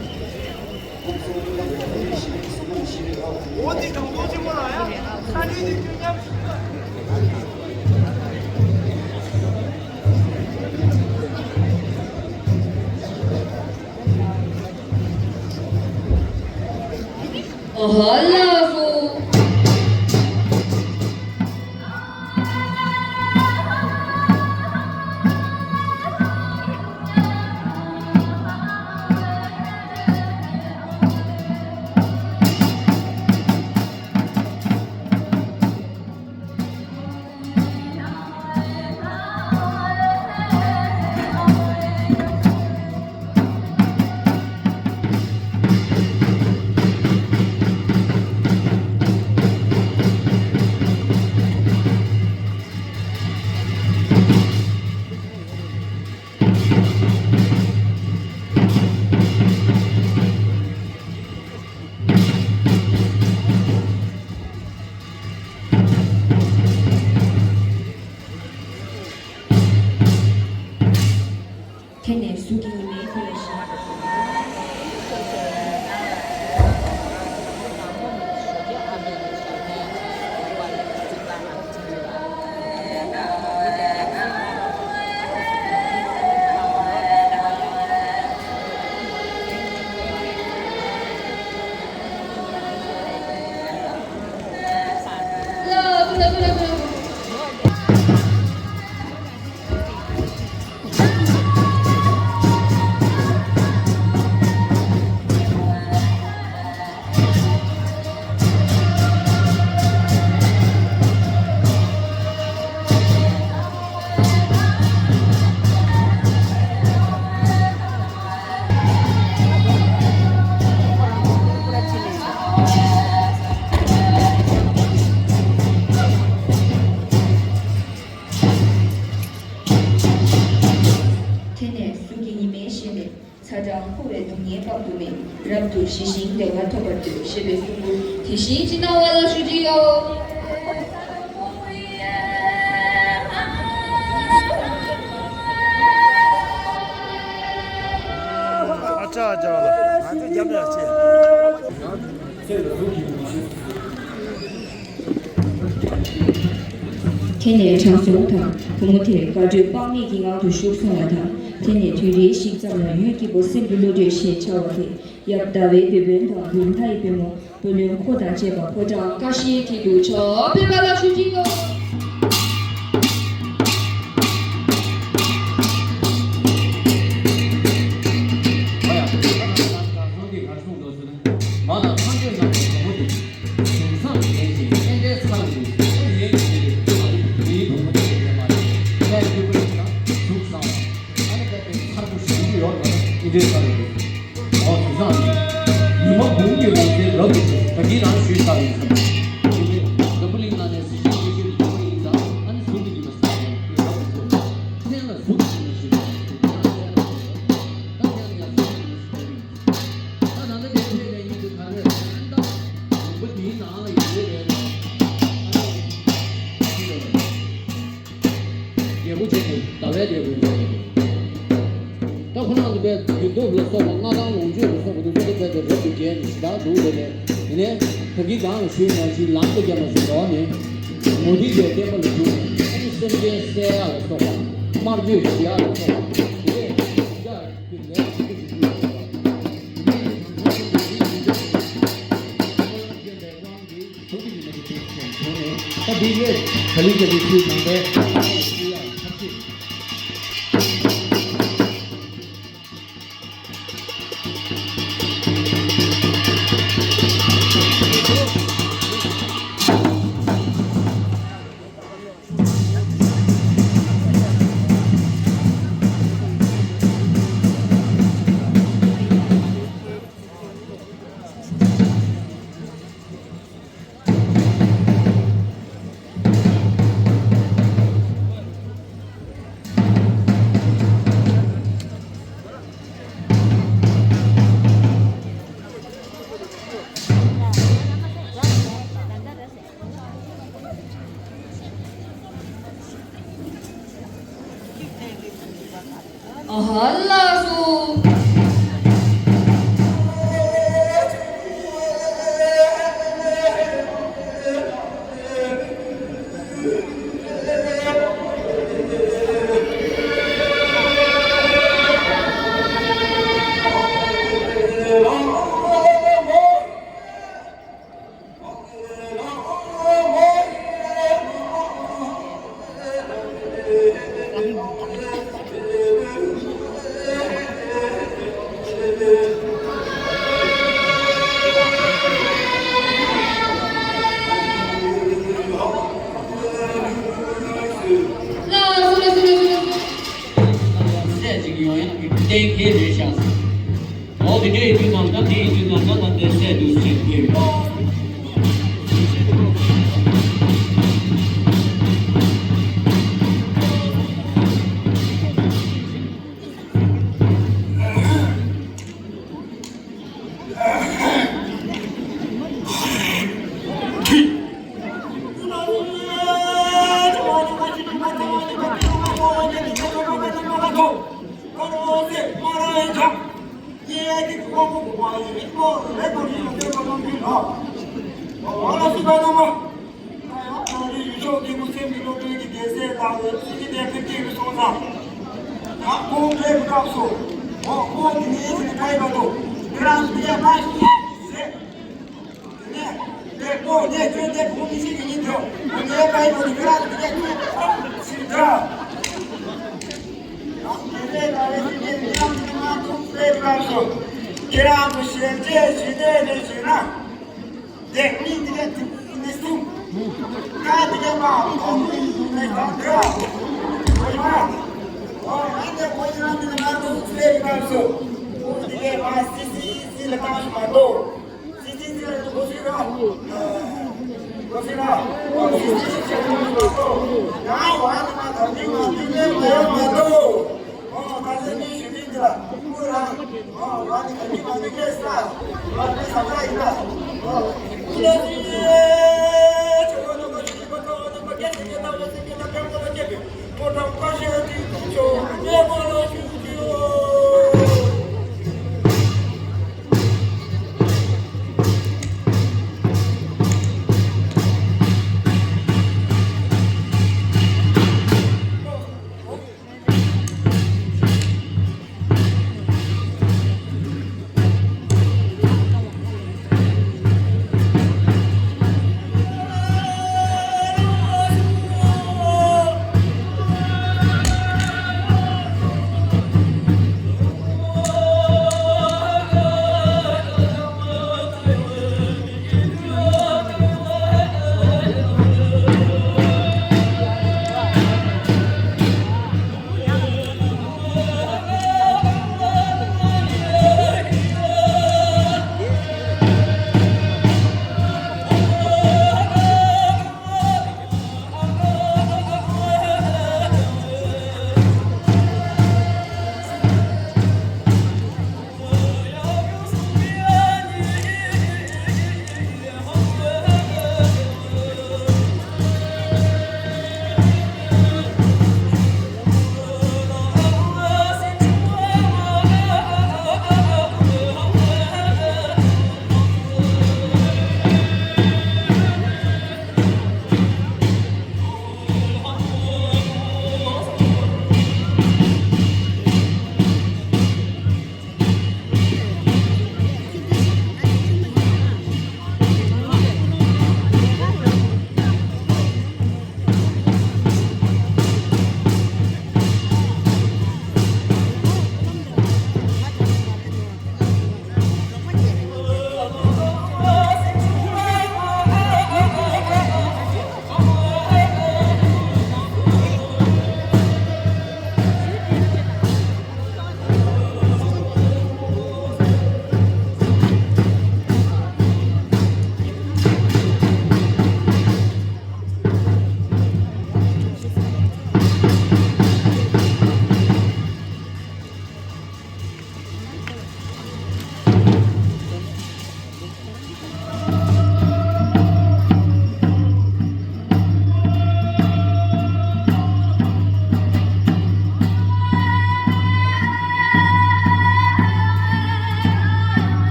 དེ་ནས་གཟུགས་ཀྱི་ཉི་མའི་དེ་ལ་བཞག་དུ་མས། རབ་ཏུ་ཞི་ཞིང་བདེ་བ་ཐོབ་པར་འདོད་ཞེས་པའི་གསུང་འབུལ་དེ་བཞིན་ཅི་གནང་བ་ལ་ཞུ་རྒྱུ་ཡོད། ཨ་ཅག་ཨ་ཅག་ལ་ང་ཚོ་རྒྱབ་ནས་ཆེ། དེ་ནས་དྲང་སྲོང་དང་བུ་མོ་དེར་དགའ་སྤྲོའི་དཔག་མེད་ཀྱི་ངང་དུ་བཞུགས་སོང་བ་དང་། དེ་ནས་དུས་རེ་ཞིག་ཙམ་ལ་ཡུལ་སྐྱིད་པོ་སེམས་ཀྱི་བློ་གྲོས་ཞེས་བྱ་བ་དེ་ཡབ་ཟླ་བའི་བུ་སྤུན་དང་བུ་ལྷའི་བུ་མོ་བུ་ལོན་ཁོ་དང་བཅས་པ་ཕོ་བྲང་ཀ་ཤིའི་དཀྱིལ་དུ་ཕྱག་འབུལ་བ་ལ་ཞུ་རྒྱུ་ཡོད། མ་ལ་ཐམས་ཅད་རྣམས་ཀྱི་བུ་མོ་དེ། གཟུགས་བཟང་ལྡན་ཞིང་ཨེ་འདྲའི་མཚར་བའི་ཨ་ནི་ཡིན་གྱི་མི་ཡི་བུ་མོ་དེ་ཡོད་མ་རེད། ལས་སྐྱིད་པོ་ཡིན་ན་གཟུགས་བཟང་བ། ཨ་ནི་ད་ལྟའི་མཚར་པོ་ཞིག་ཡོད་ན་ཨེ་འདྲའི་མཚར་བའི་གཟུགས། ཨོ་གཟུགས་བཟང་ཡིན། ཉི་མ་འབུམ་གྱི་ལོ་ཟླའི་རབ་ཏུ་བྱུང་ད་གིན་རང་ཞུས་ཚར་ཡིན་ཙང་། འཛམ་བུ་གླིང་ནང་ནས་གཟི་བརྗིད་ཆེ་ཤོས་ཀྱི་བུ་མོ་ཡིན་ཙང་ཨ་ནི་གཟུགས་ཀྱི་ཉི་མ་ཟེར་བ་ཡང་རབ་ཏུ་བྱུང་། ཁྱེད་ལ་གཟུགས་ཀྱི་ཉི་མ་ཞིག་ད་ཁྱེད་ལ་ཡང་གཟུགས་ཀྱི་ཉི་མ་ཞིག་ད་ད་ལྟ་དེ་འཕྲལ་ལས་ཡིན་དུས་ད་རེས་ད་ལྟ་ལུང་པ་འདིའི་ནང་ལ་ཡོད་རེད། རྒྱལ་པོ་ཆེན་པོ་ཟླ་བའི་རྒྱལ་པོ་ཡོད་རེད། ད་ཁོ་རང་ཚོ་པའི་རྒྱུ་སྟོབས་ལ་སོགས་པ་མངའ་ཐང་ལོངས་སྤྱོད་ལ་སོགས་པ་འདུག་ཚོ་དེ་རྦད་དེ་རབ་ཏུ་རྒྱས་ནས་ཞེ་དྲག་འདུག་རེད་པས། དེ་ནས་ད་གིན་གང་ལ་ཞུས་ནང་བཞིན་ལམ་དུ་བརྒྱབ་པ་ཞིག་འགྲོ་བ་ནི། མུ་སྟེགས་པའི་བསྟན་པ་ལ་ཞུགས་ནས་ཨ་ནི་སེམས་ཅན་བསད་ཡག་ལ་སོགས་པ་དམར་མཆོད་ཞུ་ཡག་ལ་སོགས་པ་དེ་ལས་ཞུ་ཡག་གི་ལས་མང་པོ་ཞིག་ཞུས་ཡོད་པ། དེ་ནས་ཡང་དང་ཐོག་ཏུ་འདི་ཡིན་འདུག་ཁོ་རང་སྐྱོན་པའི་དབང་གིས། ཐུགས་ཀྱི་ཉི་མ་དེ་དེ་བྱུང་ནས་ད་འདི་ཡོད། ག་ལེར་རྒྱ་མཚོའི་ནང་པའི་ཐབས་ཤེས། ཨ་ཧ་ལགས་སོ། སྲས་གཅིག་ཡོང་ཡག་གི་གཏན་འཁེལ་རེད་ཤག་འོ་དེ་འདྲ་ཡིན་དུས་ཙམ་ད་དེ་ཡིན་དུས་ཙམ་ད་ད་ལྟའི་སྲས་འདུག་ཟེར་དགོས་ཡོད། ཁྱེད་རང་ཚོ་ཞལ་ཆད་ཞི་བདེ་རེ་ཞུས་ན། དེ་མི་འདི་ག་དུ་ནི་སུ། ད་འདི་ག་མ་འོང་ནི་ནི་ད་འདི་ག་འོ་ཡ། འོ་ཡ་འདི་ཁོ་ཡི་རང་འདི་ང་ཚོ་སླེབས་ན་སུ། འོ་འདི་ག་མ་སི་སི་སི་ལ་ཏང་ཞིག་མ་གཏོགས། སི་སི་སི་ལ་ཁོ་སི་ར། ཁོ་སི་ར། འོ་སི་སི་སི་ལ་མ་གཏོགས། ང་འོ་ཡ་ང་ད་འདི་ང་འདི་ལས་མ་ཡོང་མ་གཏོགས། འོ་ད་ལས་ནི་ཞུ་གི་འདི། ང་ཚོ་གི་ཡིག་ཐོག་ཚད་ཕན་ཡིན་གྱི་ཟླ་བ་སེང་གེ་བྱས། ཟླ་བ་སེང་གེ་ཞལ་ནས་འདི་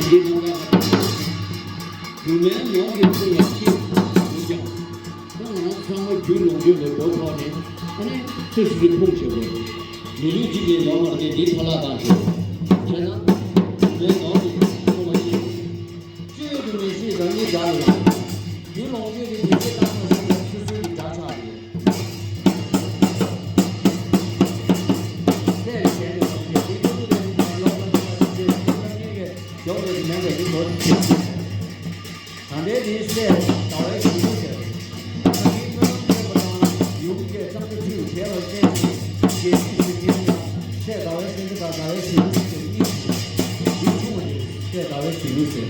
འདྲའི་ཐང་ཀ་ཁ་རྒྱུ་མའི་ནོར་གྱི་ཚུལ་ལ་ཁྱེད་འདུག་ཀྱང་། ད་ང་རང་ཚང་མ་རྒྱུ་ལོངས་སྤྱོད་ལས་སྒོ་ཕོག་ནས་ཨ་ནི་ཚེ་སྲིད་ཀྱི་ཕུང་བྱེད་དགོས། མི་ལུས་གཅིག་ལས་ལོག་པར་དེ་འདི་ཐོ་བརླག་བཏང་ཆོག་བྱས་ན་རྒྱུ་མའི་ནོར་གྱི་ཚུལ་ལ་ཁྱེད། བཅོས་ཀྱི་མི་ཤེས་རང་ཉིད་དགྲ་ལ་ཡང་། རྒྱུ་ལོངས་སྤྱོད་ཀྱི་མི་ཤེས་བཏང་མ་ཤེས་ཀྱང་སོ་སོའི་གི་དགྲ་ཆགས་རེད། སྲས་ཞལ་ནས་གསུངས་ཏེ་དེ་ཀུན་ཏུ་ལས་ཀྱི་ལོག་པར་ཐོབ་པ་ཞིག་ཅེས་ཐོབ་ཐང་གཉིས་ཀས་མགྱོགས་པའི་མེད་པའི་གི་ལོ་ཞིག་ད་ལྟའི་འདིའི་སྲས་ཟླ་བའི་གཞོན་ནུ་ཟེར། ད་གིན་སྨོན་ལམ་བརྩེགས་པ་དང་ཡུམ་གྱིས་གཙང་སྦྲ་ཕུལ་བྱས་པར་བརྟེན་ནས་རྒྱལ་སྲིད་ཞི་བདེའི་ངང་སྲས་ཟླ་བའི་སེང་གེ་དང་ཟླ་བའི་གཞོན་ནུ་ཟེར་གཉིས་ཀྱི་རྒྱུ་ཆུང་བ་དེ་སྲས་ཟླ་བའི་གཞོན་ནུ་ཟེར།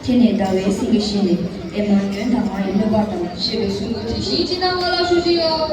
ཁྱེད་ནས་ཟླ་བའི་སེང་གེ་བཞི་ནས། ཨེ་མ་ཉོན་དང་ང་ཡི་སྨོན་པ་དང་། ཞེས་པའི་གསུང་འབུམ་དེ་བཞིན་ཅི་གནང་བ་ལ་ཞུ་ཞུ་ཡོད།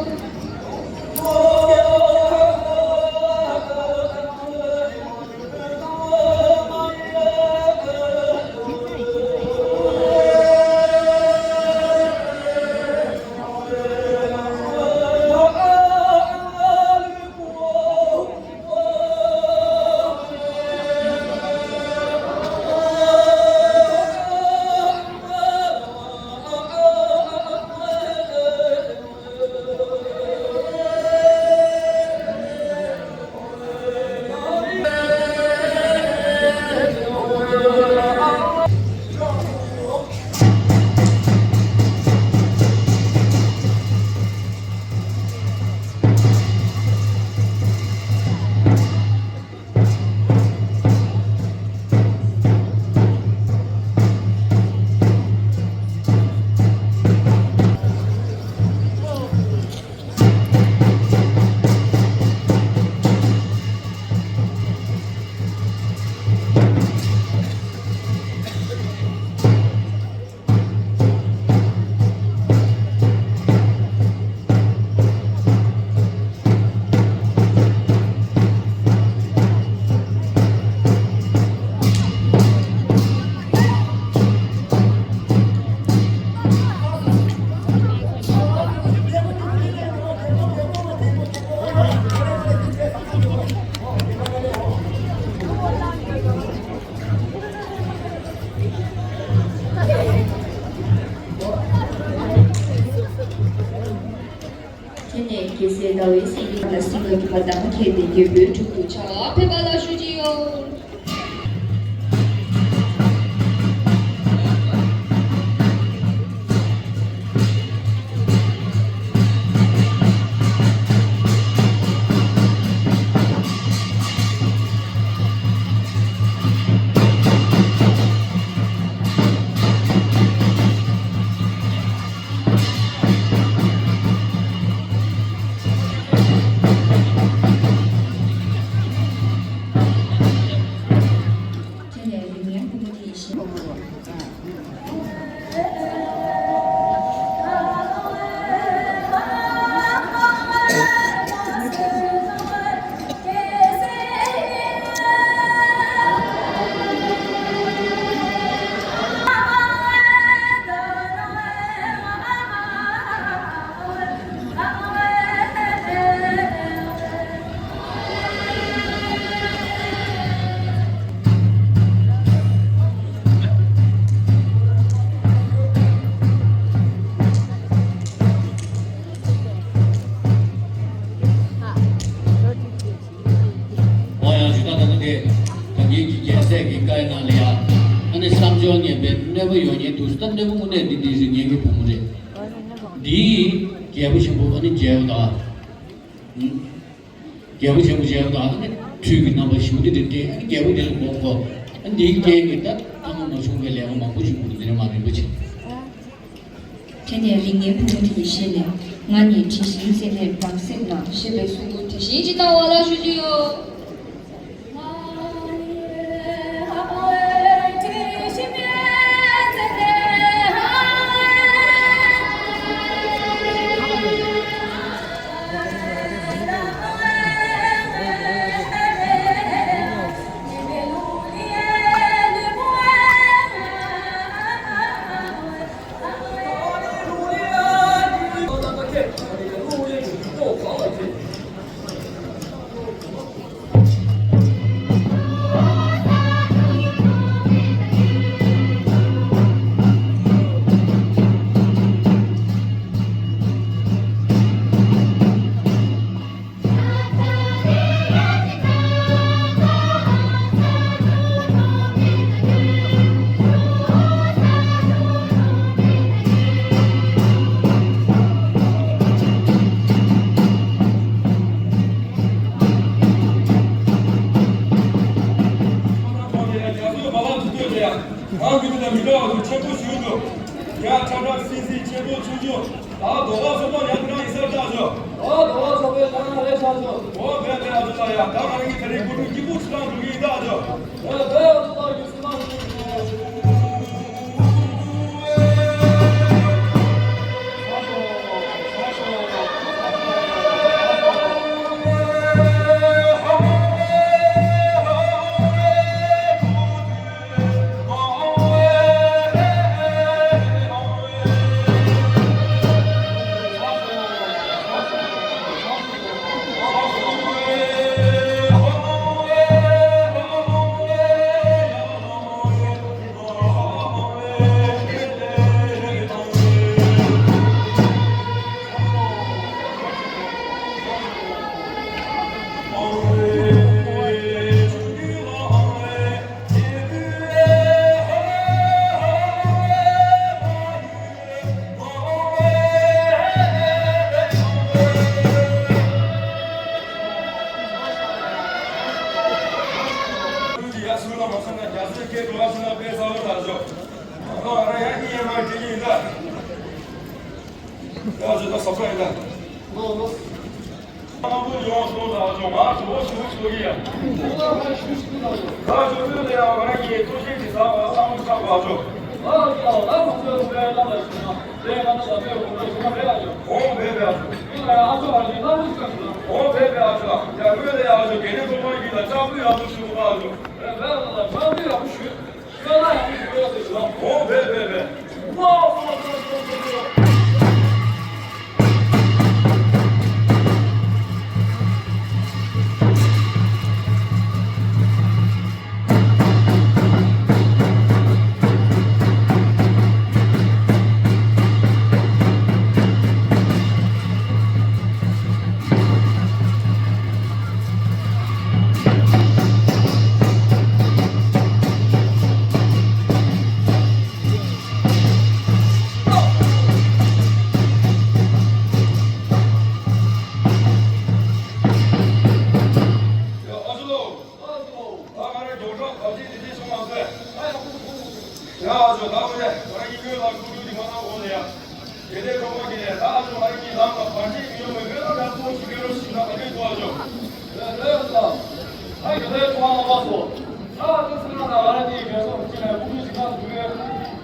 དེ་ནས་རྒྱལ་སྲས་ཟླ་བའི་སེང་གེ་ལ་སྲིད་པ་གི་བར་མདའ་མོ་ཁྱེར་ཏེ་རྒྱལ་པོའི་དྲུང་དུ་ཕྱག་ཕེབས་པ་ལ་ཞུ་ཅི་ཡོད། འོ་ཡང་ཇི་ལྟར་ད་ལྟ་དེ་ད་ངེད་ཀྱི་རྒྱལ་སྲས་ཀྱི་བཀའི་ནང་ལ་ཡ། ཨ་ནི་བསམ་སྦྱོར་ངན་པའི་གནོད་པ་ཡོང་ཉེན་འདུག་ཟེར། ད་གནོད་པ་དངོས་གནས་འདི་འདི་རེད། ངེད་ཀྱི་བུ་མོ་རེད། འདིའི་རྒྱལ་པོ་ཆེན་པོ་ཨ་ནི་མཇལ་བ་དང་། རྒྱལ་པོ་ཆེན་པོ་མཇལ་བ་དང་། ཨ་ནི་ཁྲུས་ཀྱི་རྣམ་པ་ཞིམ་པོ་འདི་འདྲ་སྟེ། ཨ་ནི་རྒྱལ་པོ་འདི་ལ་མགོ་སྐོར། ཨ་ནི་འདིའི་རྐྱེན་གྱིས་ད་ཐ་མ་མ་བྱུང་བའི་ལས་ཀ་མང་པོ་བྱུང་དགོས་འདི་ནས་མ་རིན་པོ་ཆེ། དེ་ནས་རིགས་ངན་ཕུང་པོ་དེ་ཡི་ཞལ་ནས། ང་ནི་དྲི་ཞིམ་ཟེར་ནས་བྲམ་ཟེར་ན། ཞེས་པའི་གསུང་མགུར་དེ་བཞིན་ཅིག་གནང་བ་ལ་ཞུ་རྒྱུ་ཡོད། རང་གི་མི་ལ་མི་འདྲ་བ་ཚོ་ཆེན་པོ་ཞུ་འདུག་ཡ་ཁྲ་ཁྲ་སིང་སིང་ཆེན་པོ་ཆུང་ཆུང་། ད་རྡོ་ཁ་སོག་པོ་ཡང་ཁྱེད་རང་ཡིན་ས་བཏགས་ཆོག་ཨོ་རྡོ་ཁ་སོག་པོའི་ཁྱེད་རང་ལས་ཆགས་ཆོག་ཨོ་བས་བས་ཨ་ཚོ་ལ་ཡ། ད་ང་རང་གི་ད་རེས་སྐུ་དྲུང་སྐྱིད་པོ་ཆུ་ཚང་འགྲོ་གི་ཡིན་བཏགས་ཆོག་ཨོ་བས་ཨ་ཚོ་ལ་ཡུལ་སྲིད་མ་འགྲོ་གི་ཡིན། ཡོངས་སུ་ལ་ཇོ་ང་ཇོ་བོ་ཞུ་ཞུ་གི་ཡ། ད་ཇོ་བོ་ལ་ཡ་ང་གི་ཐུགས་བཞེད་ཀྱི་ཟ་བ་བསམ་བློ་བཏང་བ་ཇོ། ཨོ་བེ་བེ་ཨ་ཇོ། ཨོ་བེ་བེ་ཨ་ཇོ། ཡ་ང་ལ་ཡ་ཇོ་དགེ་འདུན་ཚོགས་པ་ཡིན་ལ་ལྕགས་ཕུད་ཡག་པོ་ཞུ་གི་ཨ་ཇོ། ཨོ་བེ་བེ་བེ། ཡ་ཨ་ཇོ། ད་འོ་ཡ་ང་རང་གཉིས་སྔོན་ལ་སྐུ་དྲུང་གི་མ་གནང་འོང་ལ་ཡ། དེ་ནས་ཁོང་མ་གིས་ནས་ད་ཨ་ཇོ་ང་རང་གཉིས་ལམ་ལ་བར་ཆད་མི་ཡོང་བའི་སྨོན་ལམ་ཡག་པོ་ཞིག་སྐྱོན་རོགས་ཞིག་ན་ག་དུས་ཐོག་ཨ་ཇོ། ལོས་ལོས་ལ། ད་ཡོད་ལོས་ཐོག་ཨ་ལ་བ་སོ། ད་ཨ་ཇོ་སེམས་ནང་ང་རང་གཉིས་མེ་སོགས་ཀྱི་ནས་སྐུ་དྲུང་ཞིག་གནང་དགོས།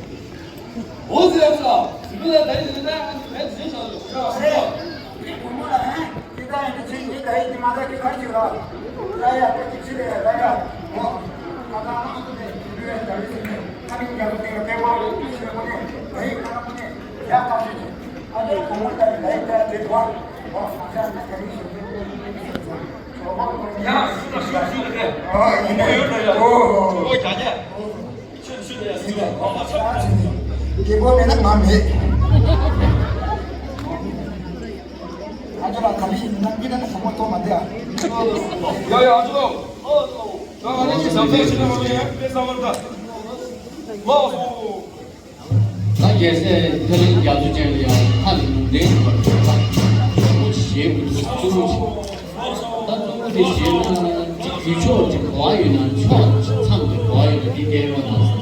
འོ་ཟེར་ཡ་ཟེར། ཟི་མི་ལ་ད་ཡིན་ཟེར་ན་ཨ་ནི་ད་ཡིན་ཟེར་ཟེར་ཟེར། ཨ་རེ། དེ་བུ་མོ་ལ་ཧན། དེ་ད་ཡིན་དུ་ཕྱིན་ནི་ད་ཡིན་དུ་མ་ད་དེ་གར་ཞིག་ལ། ད་ཡ་དེ་ཅི་ཕྱི་ལ་ཡ་ད་ཡ། འོ། ད་ད་ཨ་ནི་དེ་དེ་བུ་ཡ་ད་ཡིན་ཟེར་ནི། ཨ་ནི་ཡ་དེ་ག་དེ་བོ་ཡོད་དུ་ཟེར་བོ་ནི། ད་ཡིན་ད་བོ་ནི། ཡ་ད་ཕྱིན་ནི། ཨ་དེ་བུ་མོ་ད་ཡིན་ད་ཡིན་ད་དེ་བོ། འོ་ད་ཡ་ད་ད་ཡིན་ཟེར་ནི། ཡ་ཤུ་ད་ཤུ་ཤུ་ད་དེ། ཨ་ཡིན་ད་ཡིན་ད་ཡ། འོ་འོ་འོ། འོ་ཡ་ཡ། རྒན་པོ་མེད་ན་ང་མེད། ཨ་ཅོ་ལགས་ག་ལེ་ཡིན་ན་མི་ན་ན་ཁོ་མོ་ཐོག་མ་འདི་ཨ། ཡ་ཡ་ཨ་ཅོ་ལགས། ད་ང་ནི་ཟམ་ཟམ་ཞིག་ན་མ་ནི་ཡ་དཔེ་བསམ་བློ་ད། མ་སོ། ད་རྒྱལ་སྲས་ཐེ་ལན་རྒྱ་མཚོ་ཅན་ལ་ཡང་ཧ་ལས་ལུང་བསྟན་ཞུ་བར་ཞོག་ཞེས་གཙོ་བོ་ཞིག་ད་གཙོ་བོ་དེ་བྱས་ན་ཅིག་ཡུལ་ཕྱོགས་ཅིག་ག་བ་ཡོད་ན་ཕྱོགས་མཚམས་དེ་ག་བ་ཡོད་ན་འདི་བསྟན་རོགས་གནང་ཟེར།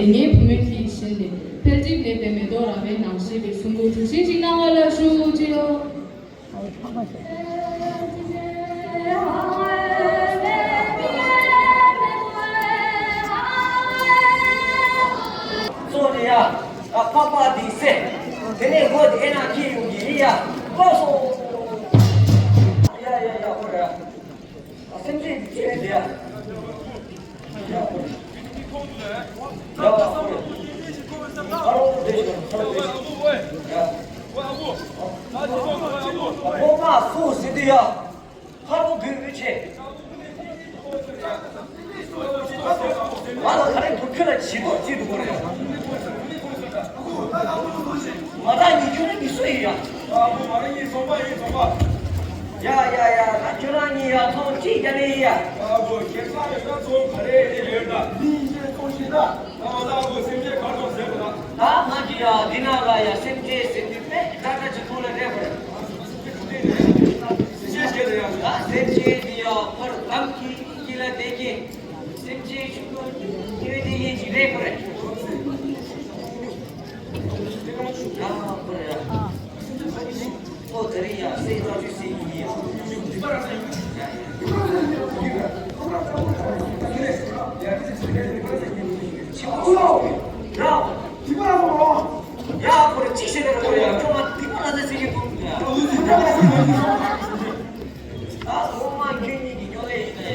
ངའི་བུ་མོ་དེ་བཞིན་ཏེ། འཕེལ་འགྲིབ་མེད་པའི་མེ་ཏོག་ར་བའི་ནང་ཞེས་པའི་གསུང་འབུམ་གྲུ་བཞི་ཞིག་གནང་བ་ལ་ཞུ་ཅི་ཡོད། སོང་ནས་ཡ། ཨ་ཕ་པ་དེ་སེ། དེ་ནས་སྒོ་དེ་ཨེ་ན་ཁྱེར་ཡོང་གི་ཡིན་ཡ། ལོག་སོང་། ཡ་ཡ་ཡ་ཧོ་ར། ཨ་སེམས་ཅན་དེ་ཁྱེར་དེ་ཡ། ཡ་ཧོ་ར། ཡ་ཧོ་ར། ཨ་རོ་དེ་ཞིག་ཨ་རོ་དེ་ཞིག་ཡ། ཨོ་མ་སུ་ཟེར་དུས་ཡ། ཕར་བུ་བུས་བུ་ཆེ། ང་ལ་ག་རེ་བུ་ཁྱོད་ལ་བྱིས་པོ་བརྩིས་འདུག་གོ་རེད། ང་དང་གཉིས་ཁྱོད་རང་གི་སུ་ཡིན་ཡ། ཡ་ཡ་ཡ་ང་ཁྱོད་རང་གཉིས་ཡ་ཚོང་གཅིག་རྒྱ་ནས་ཡིན་ཡ། ད་ང་གི་ཡ་འདི་ནང་ལ་ཡ་སེམས་ཅན་ཟེར་དུས་དཔེ་དྲག་དྲག་ཅིག་ཐོག་ལ་རེད་བ། སེམས་ཅན་དེ་ཡང་ཕར་འདམ་གྱི་དཀྱིལ་ལ་བསྡད་ཀྱི། སེམས་ཅན་ཆུང་ངུ་སྐྱེ་བོ་དེ་ཡིན་གྱི་རེད་ཁོ་རེ། ཡ་ཁོ་རེ་ཡ། ཨོ་དེ་རིང་ཡ་སེམས་ཅན་ཆུང་ཟེར་གྱི་ཡིན། ཡ། ཡ་ཁོ་རེ་ཅི་བྱེད་ན་ཁོ་རེ་ཡ་ཁྱོད་ང་སྡིག་པ་ལ་ཟེར་ཟེར་གྱི་འདུག་ཡ། ད་ངོ་མ་ཁྱོད་གཉིས་ཀྱི་སྨྱོ་ལས་ཡིན་ན་ཡ་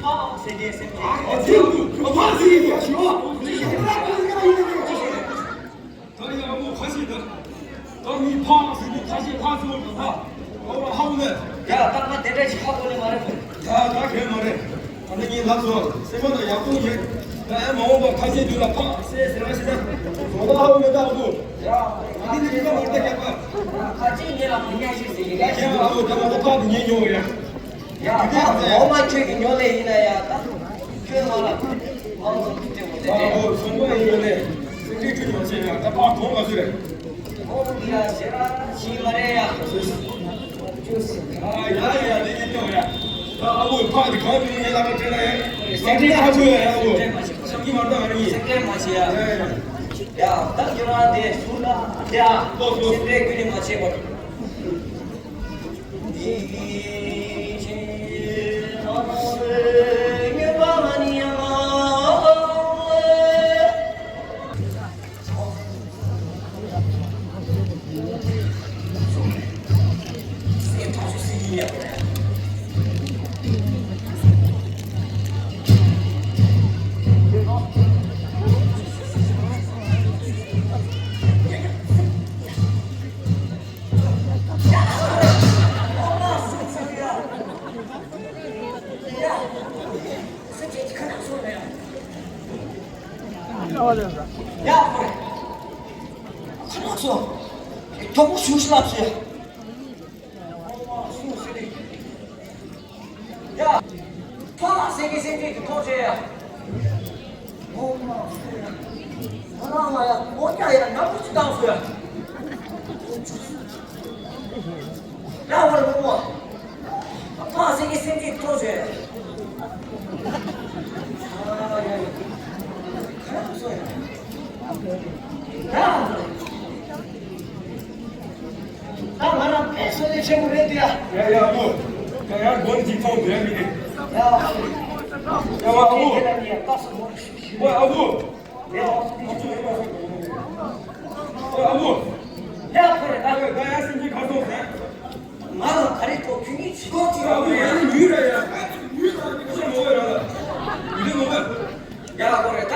ཕག་ཟེར་མཁན་སེམས་ཅན་ཨ་ཅེ་ཕག་ཟེར་ཡིན་ཡ་ཞོ། ད་ཡ་ཨ་མོ་ཁ་ཤས་ད་ད་མི་ཕག་ཟེར་དུས་ཁ་ཤས་ཕག་ཟེར་བ་ད་ཕག་ཨོ་ཧ་གོ་མེད། ཡ་ད་ང་དེ་འདྲ་ཞིག་ཧ་གོ་ནི་མ་རེད་ཁོ། ད་ད་གས་མ་རེད། ད་ནི་ངས་ལབ་སོང་སེམས་པ་ན་ཡག་པོ་ཡོད། ད་ཨེ་མ་འོངས་པ་ཁ་ཤས་དུས་ལ་ཕག་ཟེར་ཟེར་བ་ཞིག་ད་ཟོ་ད་ཧ་གོ་མེད་ད་ཨ་མོ། ཡ་ཨ་ནི་ནི་མི་ཁ་མ་ད་རྒྱག་པ། ཁ་ཅིག་ངས་ལ་མི་ཉག་ཤིག་ཟེར་གི་ད་རྒྱག་ཨ་མོ་ད་མ་ད་ཕག་དུ་ཉན་མྱོང་ཡ། ཡ་ད་ངོ་མ་ཁྱོད་ཀྱི་སྨྱོ་ལས་ཡིན་ན་ཡ་ད་ཁྱོད་ང་ལ་ཁུར་ཏེ་ཨ་མོ་ཟུག་ཏེ་མོ་ཏེ་ཏེ། ཨ་མོ་ཚོང་པ་ཡིན་ཡོད་ལས་སེམས་ཁྲལ་ཁྱོད་མ་བྱེད་ཡ། ད་ཕག་གྲོངས་མ་བཟོད་རེད། ཨོ་ཡ་ཟེར་ར་ཞིག་མ་རེད་ཡ། ཨ་ཡ་ཡ་ལས་ཀྱི་སྐྱོ་ཡ། ད་ཨ་མོ་ཕག་གི་གང་དུ་ངའི་ལ་ཁ་སྤྲད་ན་ཡ། སེམས་ཁྲལ་ཧ་ཆོ་ཡ་ཡ་ཨ་མོ། སེམས་ཁྲལ་མ་བྱེད། སེམས་ཁྲལ་མ་བྱེད། སེམས་ཁྲལ་མ་བྱེད་ཡ། ཡ་ཡ། ཡ་ད་ཁྱོད་རང་དེ་སུ་ལ་ཡ། ལོ་ལོ། སེམས་ཁྲལ་ཁྱོད་ནི་མ་བྱེད་པར། ཡ། ཕ་ལ་སེ་གི་སེ་གི་གི་ཐོག་ཆེ་ཡ། ཨོ་མ་སུ་ཡ། ང་རང་ལ་ཡ་ཨོ་ཀྱ་ཡ་ནམ་བུ་ཅི་བཏང་སུ་ཡ། ཡ་བར་མོ་མ། ཕ་སེ་གི་སེ་གི་ཐོག་ཆེ་ཡ། ཨ་ཡ་ཡ། ཁ་ཡ་སུ་ཡ། ཡ། ད་ང་རང་དཔེ་བསོད་བདེ་ཆེན་པོ་རེད་དེ་ཡ། ཡ་ཡ་ཨ་མོ། ད་ཡང་སྒོ་འདི་ཐོག་འདུག་ཡ་མི་དེ། ཡ། ཡ་བ་ཨ་མོ། ཁྱེད་ལ་ནི་ཡ་ལྟ་སོ་མོ། ཝེ་ཨ་མོ། ཝེ་ཨ་མོ། ཡ་ཁོ་རེ་ད། ད་ཡ་སེམས་ཀྱི་ཁ་སོང་ཟེར། ང་ལ་ག་རེ་ཐོག་ཁྱོད་ཉིད་ཆི་ཐོག་ཅིག་ཨ་མོ་ཡ་ནི་ཡུལ་ར་ཡ། ཡུལ་ར་ནི་ཁོ་ཤ་མོ་ཝེ་ར་ལ། ཡུལ་མོ་ཝེ། ཡ་ཁོ་རེ་ད།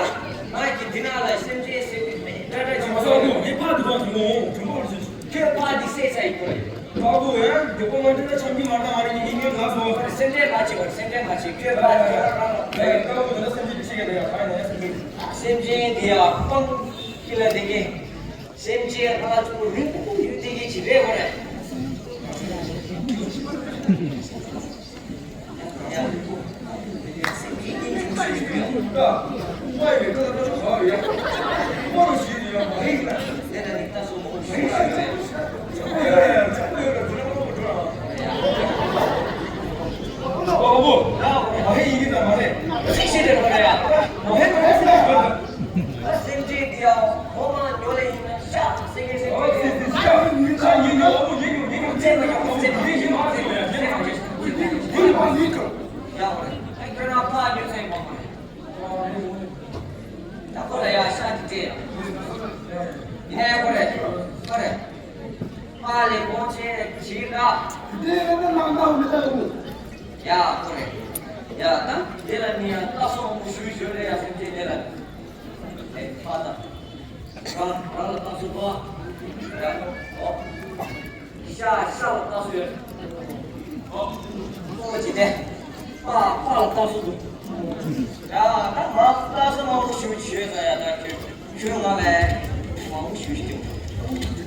ང་གི་འདི་ནང་ལ་སེམས་ཅན་སེམས་ཅན་མེད་འདྲ་འདྲ་ཅིག་མ་སོང་ངོ་། ངའི་ཕ་འདི་བ་གི་ངོ་གྲུང་པོ་ཞིག་ཁྱོད་ཕ་འདི་སེ་ས་ཡི་ཁོ་རེ། ཕ་བུ་ཡ་འདི་པོ་ང་འདི་ལ་ཆམ་གྱི་མ་ད་མ་རེད། ངའི་ངའི་ང་སོང་། སེམས་ཅན་མ་བྱེད་པར་སེམས་ཅན་མ་བྱེད། ཁྱོད་ཕ་འདི་ཡ་རང་ལ་ཕ་ཡ་ད་བུ་ང་ད་སེམས་ཅན་འདི་ཤེས་ག་འདི་ཡ་ཕ་ཡ་ན་ཡ་སེམས་ཅན། སེམས་ཅན་འདི་ཡ་སྤང་གི་ལ་འདི་གི། སེམས་ཅན་ལ་ཚུར་རིང་པོ་ཡོད་དེ་གི་ཅི་རེད་བ་རེད། ཨ་རེ། པཱ་ལགས་དགོངས་ཆེན་ཞིག་ག་འདི་ཨེ་ནི་ནང་ནང་མི་ལྟ་གི། ཡ་ཁོ་རེ། ཡ་ད་འདི་ལ་ནི་ཡ་ལྟ་སོང་མོ་ཞུ་ཞུ་རེ་ཡ་སེམས་ཅན་འདི་ལ། ཨེ་ཕ་ད། རང་རང་ལ་ལྟ་སོང་པ། ཡ་ཨོ། ཤ་ཤ་ལ་ལྟ་སོང་ཡོད། ཨོ། ཨོ་ཅི་དེ། པཱ་པཱ་ལ་ལྟ་སོང་འདུག་ཡ་ད་མ་ལྟ་སོང་མང་པོ་ཞུ་ཞུ་ས་ཡ་ད་ཁྱོད། ཁྱོད་ང་ལ་མང་པོ་ཞུ་ཞུ།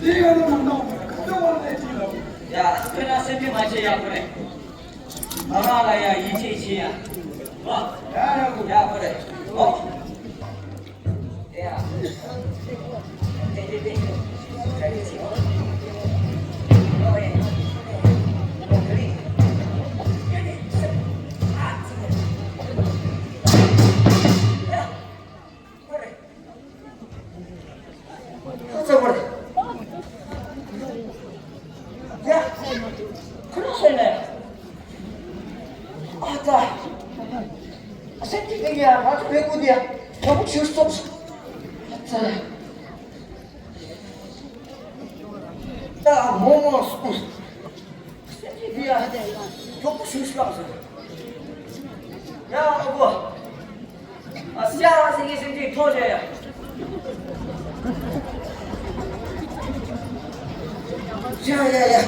འདི་ཡོད་ན་མ་གཏོགས་ཁ་ཚོད་བར་ལས་ཅི་ལ། ཡ་ཁྱོད་རང་སེམས་ཁྲལ་མ་བྱེད་ཡག་པོ་རེད། ང་རང་ལ་ཡ་ཡིད་ཆེས་བྱེད་ཡ། ཨོ། ཡ་ཡག་པོ་རེད། ཨོ། ཡ། ཁ་ཚ་བ་རེད། ཡ། ཁོ་རང་སོང་ནས། ཨ་ཙ། ཨ་སེམས་ཀྱི་སྟེང་ཡ་ང་ཚོ་བས་ཀུ་དེ་ཡ་ཡག་པོ་ཞིག་སོང་སོང་། ཨ་ཙ། ད་མོ་མོ་སོང་། སེམས་ཀྱི་འདི་ཡ། མགྱོགས་པོ་ཞུ་ཤི་ལགས་སོ། ཡ་ཨ་ཁུ། ཨ་སི་ཡ་སེང་གེ་སེམས་ཀྱི་ཐོག་བྱས་ཡ། ཡ་ཡ་ཡ།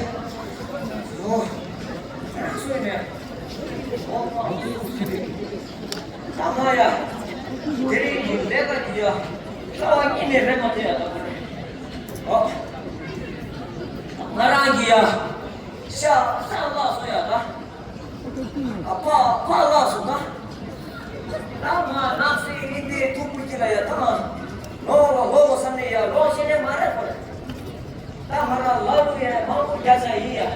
ཨོ། སུ་ཡིན་ནས། ཨོ། ད་མ་ཡ། དེ་རིང་གི་ལས་ཀ་འདི་ཡ། རྩ་བ་ཉིད་ནས་རེད་མ་ཐེ་ཡ་ད། ཨོ། ང་རང་གི་ཡ། ཤ་ཤ་ལགས་སོ་ཡ་ད། ཨ་ཕ་ཕ་ལགས་སོ་ད། ད་ང་ནགས་སེ་རི་འདི་ཐུག་པོ་ཅི་ལ་ཡ་ད། ལོ་ལོ་ལོ་བསམ་ནས་ཡ་ལོ་ཤེས་ནས་མ་རེད་པ། ད་ང་རང་ལ་ལུ་ཡ་མང་པོ་རྒྱ་ཆ་ཡིན་ཡ།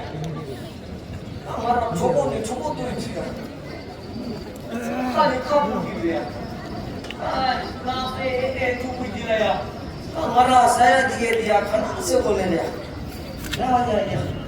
ད་ང་རང་གྲོགས་པོ་ནས་གྲོགས་པོ་ཏོ་ཡིན་ཅི་ཡ། ཁ་ནས་ཁ་བུ་གི་རེད། ཨ་ནགས་སེ་ཨེ་ཨེ་ཐུག་པོ་ཅི་ལ་ཡ། ཨ་ང་རང་ཟ་ཡ་འདི་གས་འདི་ཡ་ག་ནང་སེ་གོ་ལེ་ལེ་ཡ། ཡ་ཡ་ཡ།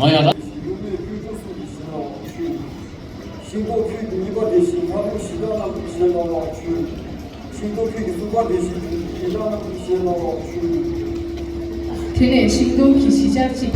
ཡ་ལ། ཤིང་ཏོག་ཁྱོད་ཀྱི་གཉིས་པ་དེ་བཞིན་ལྷ་མོ་བཞི་དག་རྣམས་ཀྱི་ཞལ་ལ་ལ་ཞུ། ཤིང་ཏོག་ཁྱོད་ཀྱི་གསུམ་པ་དེ་བཞིན་དེ་དག་རྣམས་ཀྱི་ཞལ་ལ་ལ་ཞུ། དེ་ནས་ཤིང་སྡོང་གི་བཞི་ཆར་གཅིག་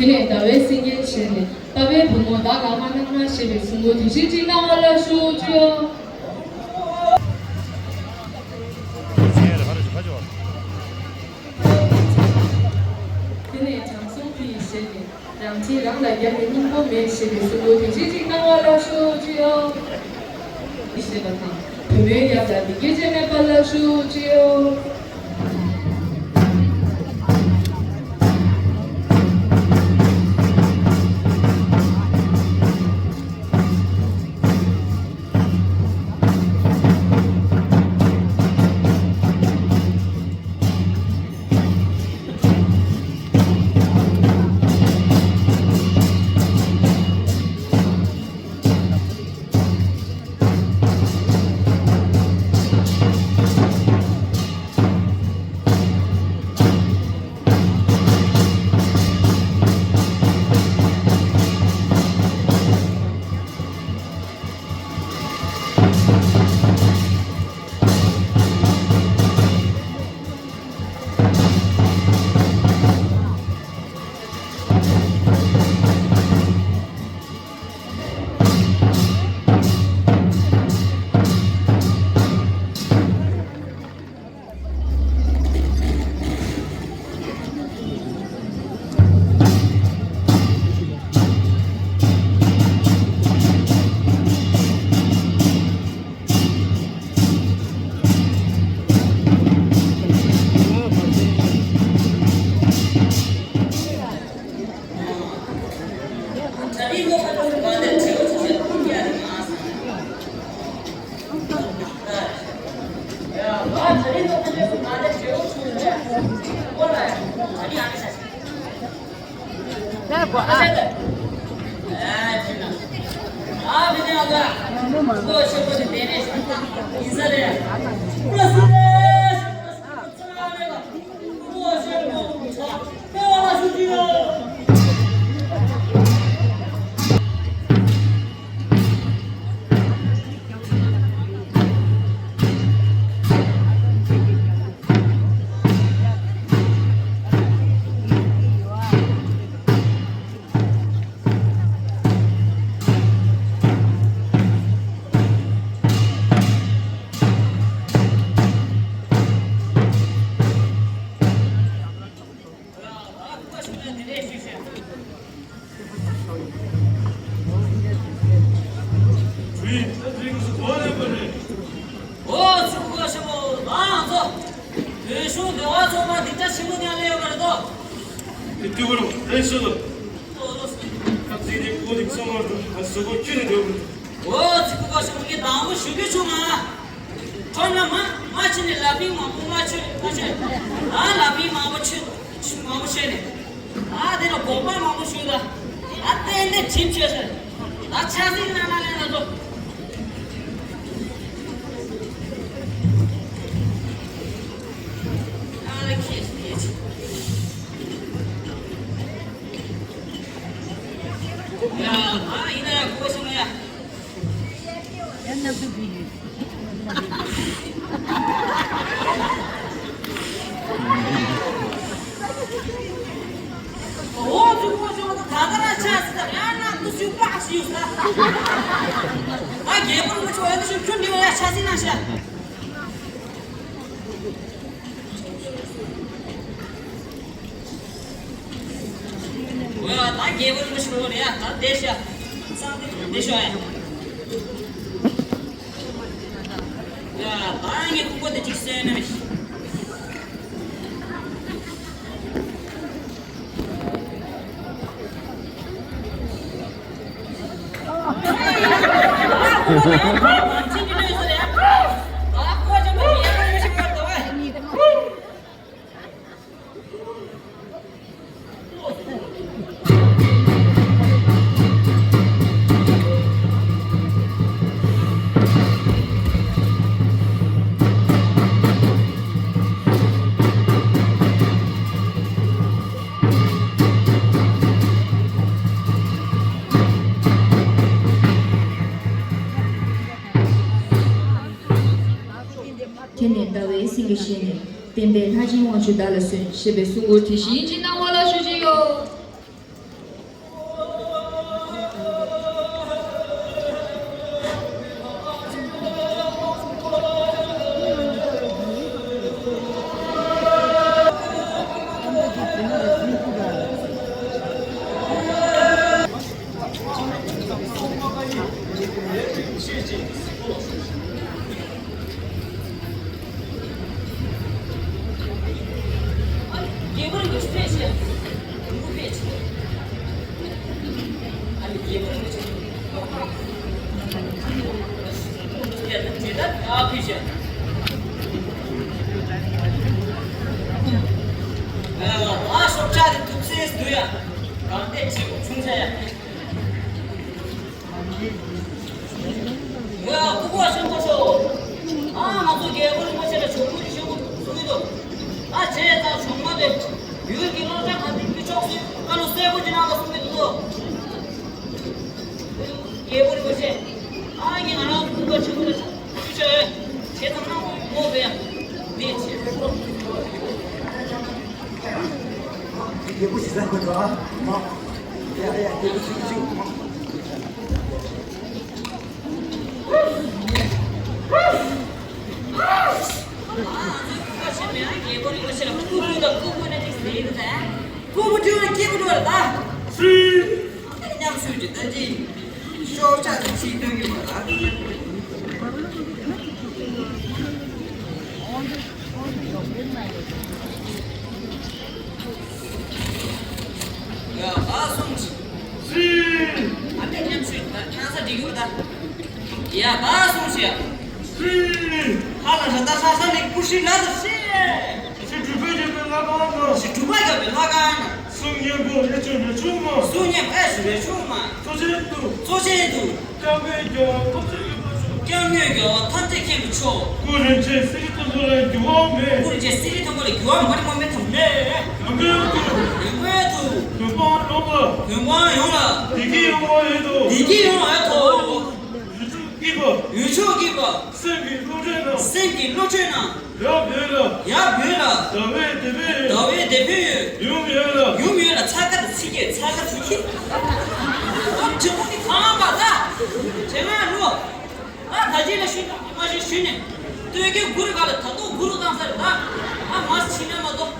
དེ་ནས་ཟླ་བའི་སེང་གེའི་ཞལ་ནས། པ་ཕའི་བུ་མོ་བདག་ག་མ་གནང་ན་ཞེས་པའི་གསུང་གོ་དེ་བཞིན་ཅིག་གནང་བ་ལ་ཞུ་ཅིའོ། དེ་ནས་དྲང་སྲོང་ཕི་ཡི་ཞལ་ནས། རང་འཁྲིས་རང་ལ་རྒྱབ་ནས་སྙིང་པོ་མེད་ཞེས་པའི་གསུང་གོ་དེ་བཞིན་ཅིག་གནང་བ་ལ་ཞུ་ཅིའོ། ཞེས་པ་དང་། བུ་མོའི་ཡབ་ལ་ལྡིང་སྐད་ཅིག་མེད་པ་ལ་ཞུ་ཅིའོ། ཁྲོམ་ལ་མ་མ་ཕྱིན་ནས་ལ་ཕིང་མང་པོ་མ་ཆོད་མ་ཆོད། ཨ་ལ་ཕིང་མང་པོ་ཆོད་མང་པོ་ཆོད་ནས། ཨ་དེ་ལ་དགོངས་པ་མང་པོ་ཞུས་ལ། ཨ་ཏན་ཏན་ཁྲིམས་ཆོད་ཟེར། ཨ་ཆ་སྲིད་ན་ན་ལེན་ན་ཏོ། ཨ་ལ་ཁེ་ཁེ་ཆི། ཡ་ཨ་ཡིན་ན་ཡ་གོ་སོང་ཡ། ད་རྒྱལ་པོ་རིན་པོ་ཆེ་ལོ་རེད་ཡ། ད་བསྡད་ཤག་བསྡད་ཤོག་ཡ། ཡ་ད་ངས་ཁུག་པ་དེ་གཅིག་གསོས་ན། བསྟན་པའི་ལྷ་སྦྱིན་དབང་ཕྱུག་བདག་ལ་གསོལ་ཞེས་པའི་གསུང་མགུར་དེ་བཞིན་གྱི་གནང་བ་ལ་ཞུ་བཞིན་ཡོད། ང་ལ་སྐུ་ཁོག་ཆེན་པོ་ཤོག་ཨ་ང་ཚོ་རྒྱལ་པོ་རིན་པོ་ཆེ་ལ་ཇུས་འགོད་ཤོག་གསུང་གི་འདུག་ཨ་བྱས་ཙང་གཞུང་མ་དེ་ཡུལ་གྱི་སློབ་གྲྭ་ཁག་དེ་ཕྱོགས་སུ་བཀའ་སློབ་གསལ་པོ་ཅིག་གནང་དང་གསུང་གི་འདུག་རྒྱལ་པོ་རིན་པོ་ཆེ། ཨ་ངས་ང་རང་སྐུ་ཁོག་ཆེན་པོ་ལ་ཞུ་ཆོག་ཨེ། བྱས་ཙང་གནང་དགོས་པས་ཡ། འདི་བྱས། རྒྱལ་པོ་ཞེ་ས་དགོས་འདུག་ཨ། མ། ཡ་ཡ་རྒྱལ་པོ་ཞེ་ཞེ་མ། ཡ་ད་གསུངས་ཤིག་ཨ་ནི་མཉམ་ཞུགས་ད་ཁྱང་ས་འགྲིག་ཡོད་ད། ཡ་ད་གསུངས་ཤིག་ཧ་ལ་ཧྲ་ད་ཧྲ་ཧྲ་ནི་ཀུ་ཤི་ལ་ད་ཤེ། ཤི་གྲུབ་པའི་རྒྱལ་པོའི་ལྷ་ཁང་ན། ཤི་གྲུབ་པའི་རྒྱལ་པོའི་ལྷ་ཁང་ན། གསུང་སྙན་པོ་ཨེ་ཆོས་མེད་ཆུང་མ། གསུང་སྙན་པོ་ཨེ་ཆོས་མེད་ཆུང་མ། གཙོ་ཆེན་དུ། གཙོ་ཆེན་དུ། སྐྱབས་མགོན་རྒྱལ་བ་ཐམས་ཅད་མཁྱེན་པ་མཆོག་སྐུ་རིན་ཆེན་གསེར་གྱི་ཐུམ་བུ་ལ་འགྱུར་བ་མེད། སྐུ་རིན་ཆེན་གསེར་གྱི་ཐུམ་བུ་ལ་འགྱུར་བ་མ་རེད་མ་མེད་ཐམས་མེད། ཡོན་མཁན་དུ། ཡོན་མཁན་དུ། བོད་འབངས་ཡོངས་ལ། བོད་འབངས་ཡོངས་ལ། བདེ་སྐྱིད་ཡོང་བ་ཡིན་དོ། བདེ་སྐྱིད་ཡོང་བ་ཡིན་དོ། ཡུལ་ཕྱོགས་སྐྱིད་པ། ཡུལ་ཕྱོགས་སྐྱིད་པ། སེམས་ཀྱི་བློ་གྲོས་རྣམས། སེམས་ཀྱི་བློ་གྲོས་རྣམས། ཡར་བོད་ལ། ཡར་བོད་ལ། ཟླ་བའི་བདེ་འཕེལ། ཟླ་བའི་བདེ་འཕེལ། ཡུམ་ཡོད་ལ། ཡུམ་ཡོད་ལ་ཚ་ཁ་དང་ཚིག་སྐད་ཚ་ཁ་ཚིག་སྐད། ཨོ་དྲི་བ་འདི་གང་པ་ད། དྲི་བ་ལོ། ཨ་ད་ཅི་ལ་ཞུ་མ་ཞུ་ཞུ་ནས། སྟོད་ཀའི་གུ་རུ་ག་ལ་ད་དུང་གུ་རུ་བཏང་ས་རེད་ད། ཨ་མ་ཕྱི་ནས་མ་གཏོགས།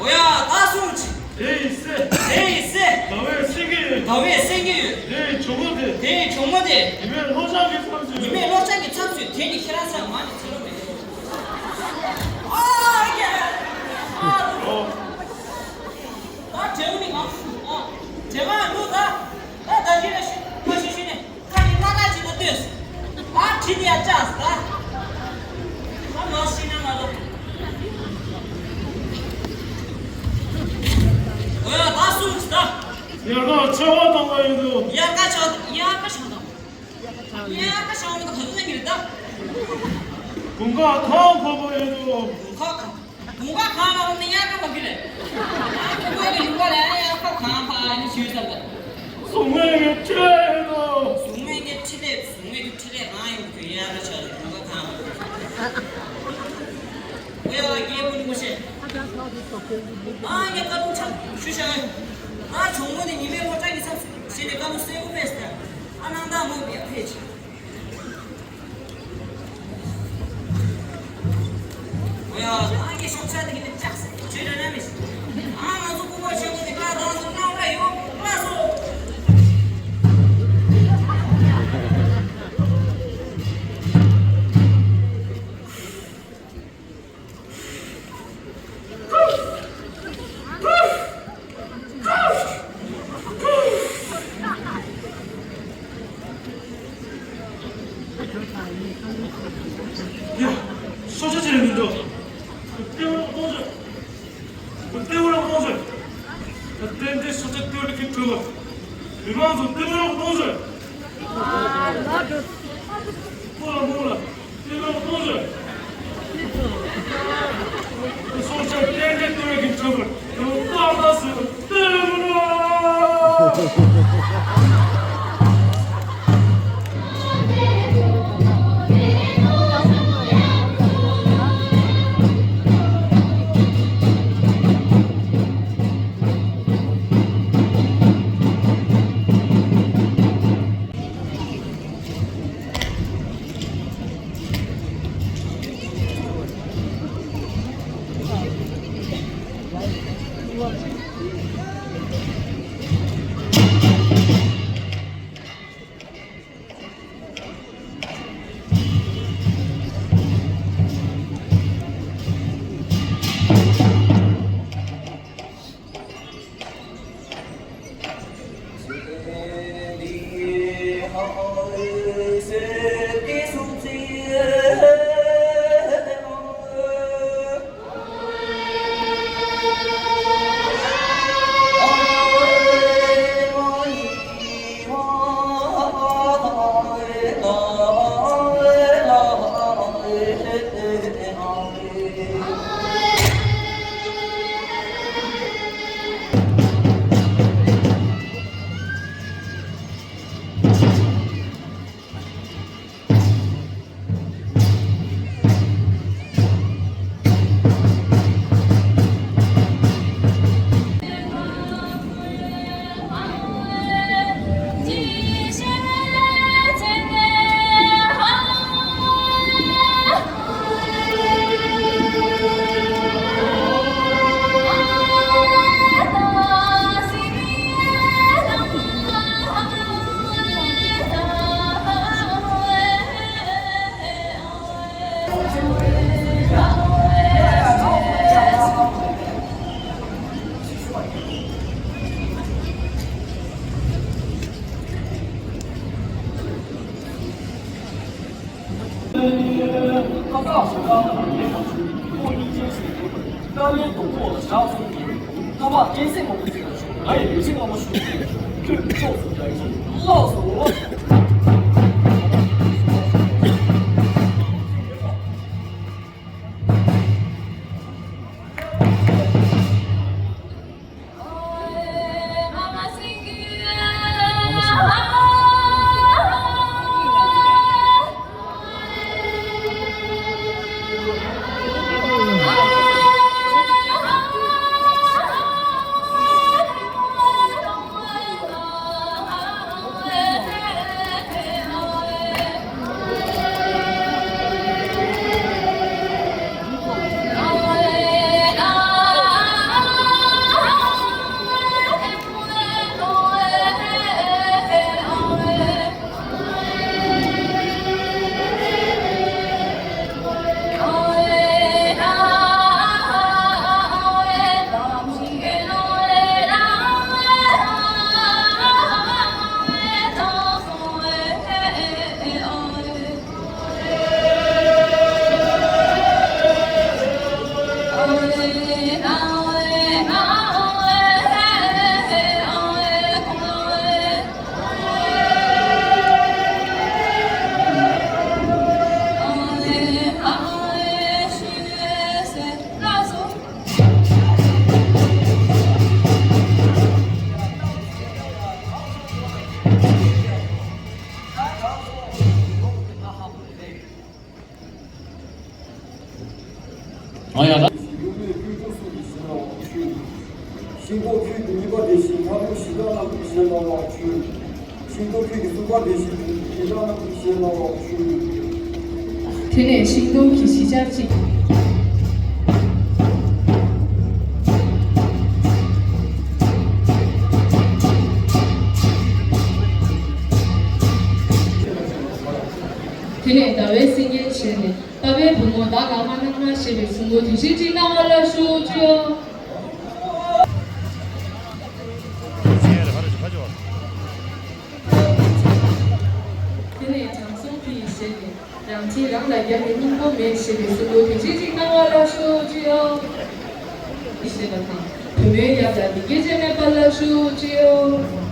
འོ་ཡ་ད་གསུངས་ཅི། དེ་ཡི་སྲས། དེ་ཡི་སྲས། ཟླ་བའི་སེང་གེ་ཡོད། ཟླ་བའི་སེང་གེ་ཡོད། དེ་ཡི་གྱོག་མོ་དེ། དེ་ཡི་གྱོག་མོ་དེ། ཉི་མའི་སློབ་སྦྱོང་གི་མཚམས་སུ། ཉི་མའི་སློབ་སྦྱོང་གི་མཚམས་སུ་དེ་ནི་ཁྱེད་རང་ཚང་མ་ནས་ཚེ་རོགས་མེད་དོ། ཨ་ཡ། ཨ་རོ། ད་དྲེའུ་ནི་ང་ཨ་དྲེ་མ་ལུ་ད། ད་ད་ཅི་ལ་ཤི་མ་ཤི་ཤི་ནས། ཁ་ནི་སྣ་ཁ་ཅིག་ཏུ་ལྟོས། ད་ཁྲིད་ཡ་ཅག་ད། ད་མ་ཤི་ན་མ་གཏོགས། འོ་ཡ་ད་གསུངས་ཅི་ད། དབྱར་ཁ་ཆར་པ་བཏང་བ་ཡིན་དུ། དབྱར་ཁ་ཆར་དབྱར་ཁ་ཆར་དང་། དབྱར་ཁ་ཆར་པ་དང་ག་ཚོད་ཡིན་ད། དགུན་ཁ་གངས་ཕོབ་པ་ཡིན་དུ། དགུན་ཁ་གངས། དགུན་ཁ་གངས་མ་ཕོབ་ན་དབྱར་ཁ་ཕོབ་ཀྱི་རེད། ཁོ་བོད་ཀྱི་ལུང་པ་ལ་དབྱར་ཁ་གངས་ཕོབ་ནི་ཞུས་ཙམ་ལ། གཟུགས་མེད་ཀྱི་འཕྲིན་ལས་ཡོད་དོ། གཟུགས་མེད་ཀྱི་འཕྲིན་ལས། གཟུགས་མེད་ཀྱི་འཕྲིན་ལས་རང་ཡོང་དུས་དབྱར་ཁ་ཆར་དགུན་ཁ་གངས་ཕོབ། འོ་ཡ་རྒྱལ་པོ་རིན་པོ་ཆེ། ཨ་ངས་བཀའ་དྲིན་ཆེ་ཞུ་བྱ། ཨ་གྱོག་མོ་དེ་ཉི་མའི་སློབ་གྲྭ་གི་ཚབ་ཞུས་ནས་བཀའ་དྲིན་གསལ་པོ་ཕེབས་ཟེར། ཨ་གནང་སྟངས་མོ་བེད་ཕེབས་ཆེ། ཡ། སོ་སོ་ཅི་རེད་མི་འདུག་ལྟེ་བར་གཏོང་ཆོག་ལྟེ་བར་གཏོང་ཆོག་ད་ཏན་ཏན་སོ་སོ་ལྟེ་བར་གྱི་གྲོས་ལ། མི་མང་ཚོ་ལྟེ་བར་གཏོང་ཆོག་ཁོ་ལ་མོ་ལ། ལགས་སོ། ཁ་ལག་དང་ལས་ཀ་ཞུ་བ་ནི་ཀླད་ཀོར་ཉིན་བྱེད་ཟེར་གོ་ནོ་ད་ལས་དང་པོ་ལ་ཞག་གསུམ་ཡིན། ད་བར་སྐད་ཆ་མང་པོ་ཞུ་ཡག་ཞུ་ང་ཡི་ལུས་སེམས་དངོས་པོ་ཞུ་ཁྱོད་ཀྱི་ཕྱོགས་སུ་བདག་གིས་ལགས་སོ། ང་ཡང་ལ། ཤིང་སྡོང་ཁྱོད་ཀྱི་གཉིས་པ་དེ་བཞིན་ཕ་རོལ་ཞི་དྲག་རྣམས་ཀྱིས་བཞེས་གནང་བར་ཞུ། ཤིང་སྡོང་ཁྱོད་ཀྱི་གསུམ་པ་དེ་བཞིན་ཞི་དྲག་རྣམས་ཀྱིས་བཞེས་གནང་བར་ཞུ། དེ་ནས་ཤིང་སྡོང་གི་བཞི་ཆ་གཅིག་དེ་ནས་ཟླ་བའི་སེང་གེ་བྱས་ནས། པ་ཕའི་བུ་མོ་བདག་ལ་མ་གནང་ན་ཞེས་པའི་གཟུགས་མོ་དུས་ཆེན་གཅིག་གནང་བ་ལ་ཞུ་ཅིའོ། དེ་ནས་དྲང་སྲོང་དེ་ཡི་ཞལ་ནས། རང་བྱས་རང་ལ་རྒྱབ་ནས་སྙིང་པོ་མེད་ཞེས་པའི་གཟུགས་མོ་དུས་ཆེན་གཅིག་གནང་བ་ལ་ཞུ་ཅིའོ། ཞེས་པ་དང་། བུ་མོའི་ཡབ་ལ་སྡིག་སྐད་ཆེ་མེད་པ་ལ་ཞུ་ཅིའོ།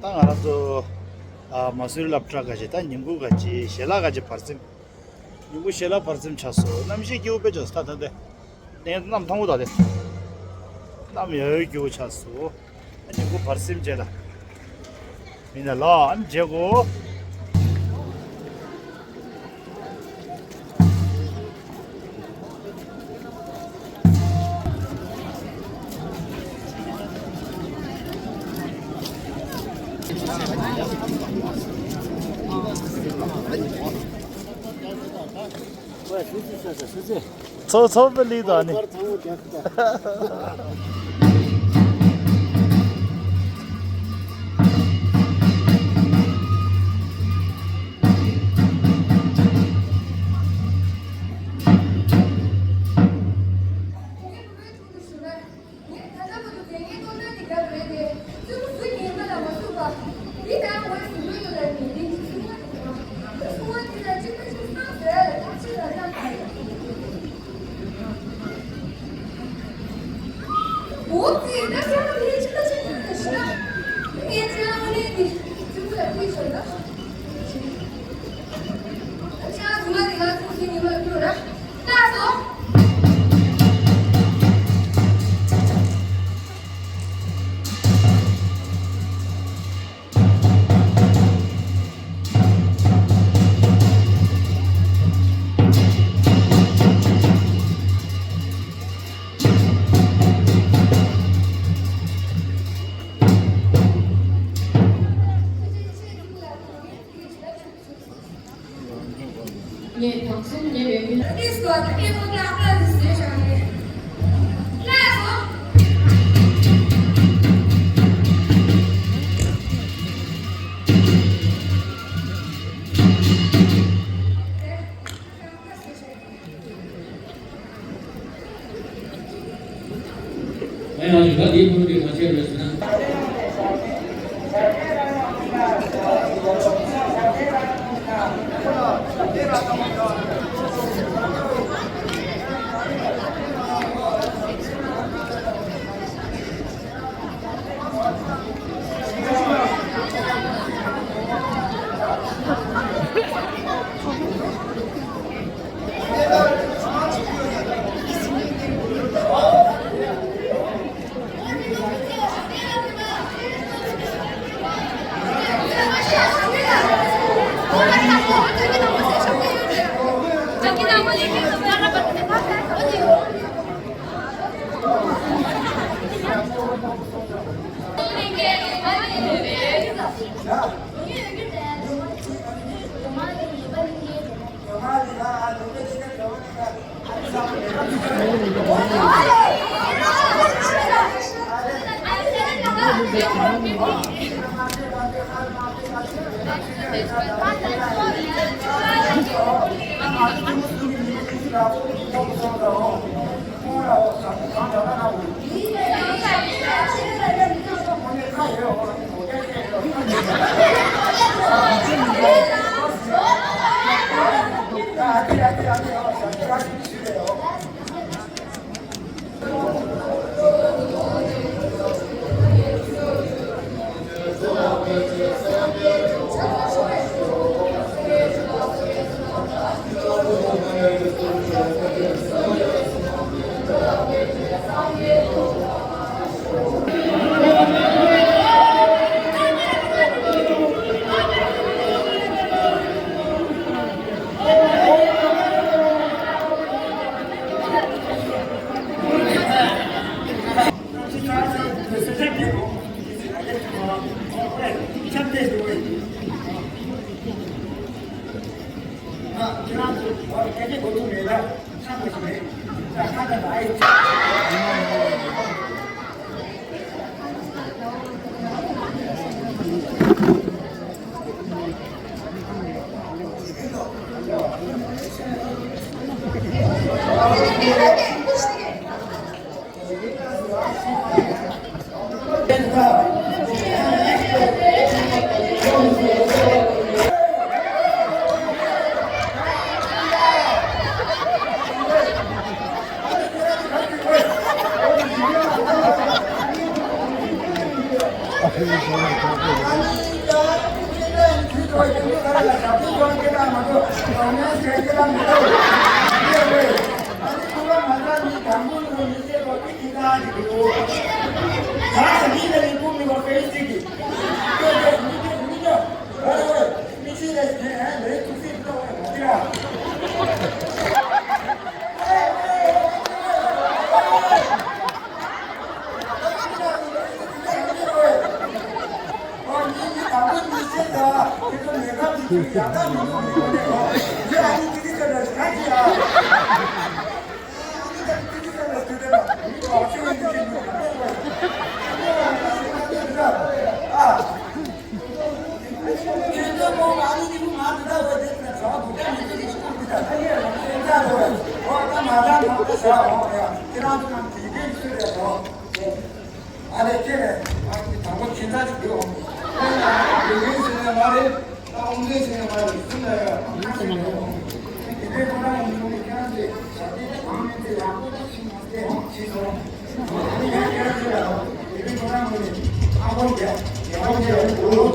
ད་ང་རང་ཚོ་ཨ་མ་སུའི་སློབ་གྲྭ་ག་ཅིག་ད་ཉིན་གུང་ག་ཅིག་ཞལ་ལག་ག་ཅིག་བར་གསེང་། ཉིན་གུང་ཞལ་ལག་བར་གསེང་ཆགས་སོང་། གནམ་གཤིས་སྐྱིད་པོ་དཔེ་ཆགས་སོང་ད་ད་ལྟ། ནས་གནམ་མཐོང་གོ་ད་དེ། གནམ་ཡག་ཡོད་སྐྱིད་པོ་ཆགས་སོང་། ཉིན་གུང་བར་གསེང་བྱས་ལ། མི་ན་ལ་ཨ་མི་བྱེད་གོ། ཚོ་ཚོ་པ་ལི་དང་ནི། ངས་ད་ལྟ་བར་དུ་དེ་སྔའི་སྟོང་ཕྲག་གི་རྒྱབ་རེད་དེ། བཙུན་མོ་སུ་ཡིན་པ་ལ་མ་ཐུག་པ། འདི་ལྟར་ངོས་སུ་ལུས་ཡོད་ལ་ནི་རིན་གྱིས་སྲུང་བ་དང་། ངས་དང་སེམས་ཉེ་བའི་མི། ང་ཡང་ཡོད་པ་འདིའི་ཕུལ་དུ་མ་ཆད་པའི་ཟེར་ན། ཨ་ལས་ཁྱེད་རེད། ང་གི་དང་པོ་ཁྱིམ་ཚང་ཞིག་འདུག་ཨང་། ཁྱེད་ལ་དགེ་རྒན་ཟེར་ནས་མ་རེད། ད་དབུ་མཛད་ཟེར་ནས་མ་རེད། གསུམ་ལ་ཡ་ཁ་ཞིག་འདུག་ཨང་། དགེ་རྒན་ཁོ་རང་ཡིན་ནོ་ནི་ཁྱེད་རང་ཚོས་ཞབས་བརྟན་དེ་གང་མིན་ཚེ་ཡག་པོ་ཞིག་མ་བལྟས་ཨང་ཞེས་སོང་། ཨ་ནི་ངས་ཁྱེད་རང་ཚོ་ལ་དགེ་རྒན་ཁོ་རང་ངོས་ནས་ཨ་ཁོ་རྒྱ་རྒྱ་ཁོ་རྒྱ་རེད་འདུག་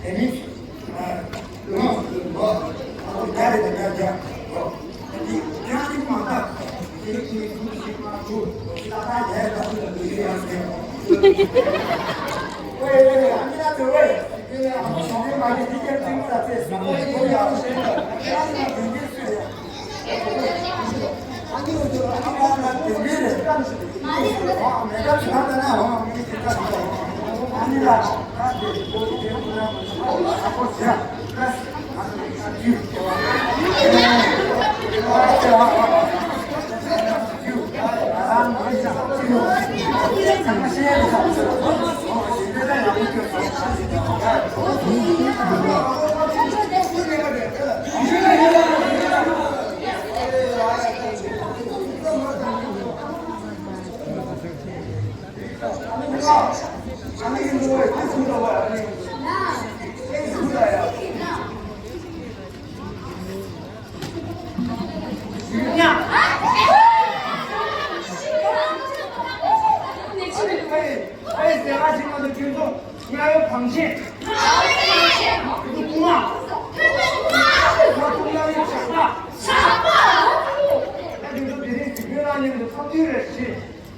དེ་ནི། ཨ་ཁོ་རྒྱ་རེད་དེ་རྒྱ་རྒྱ་འདུག་དེ་ཁྱེད་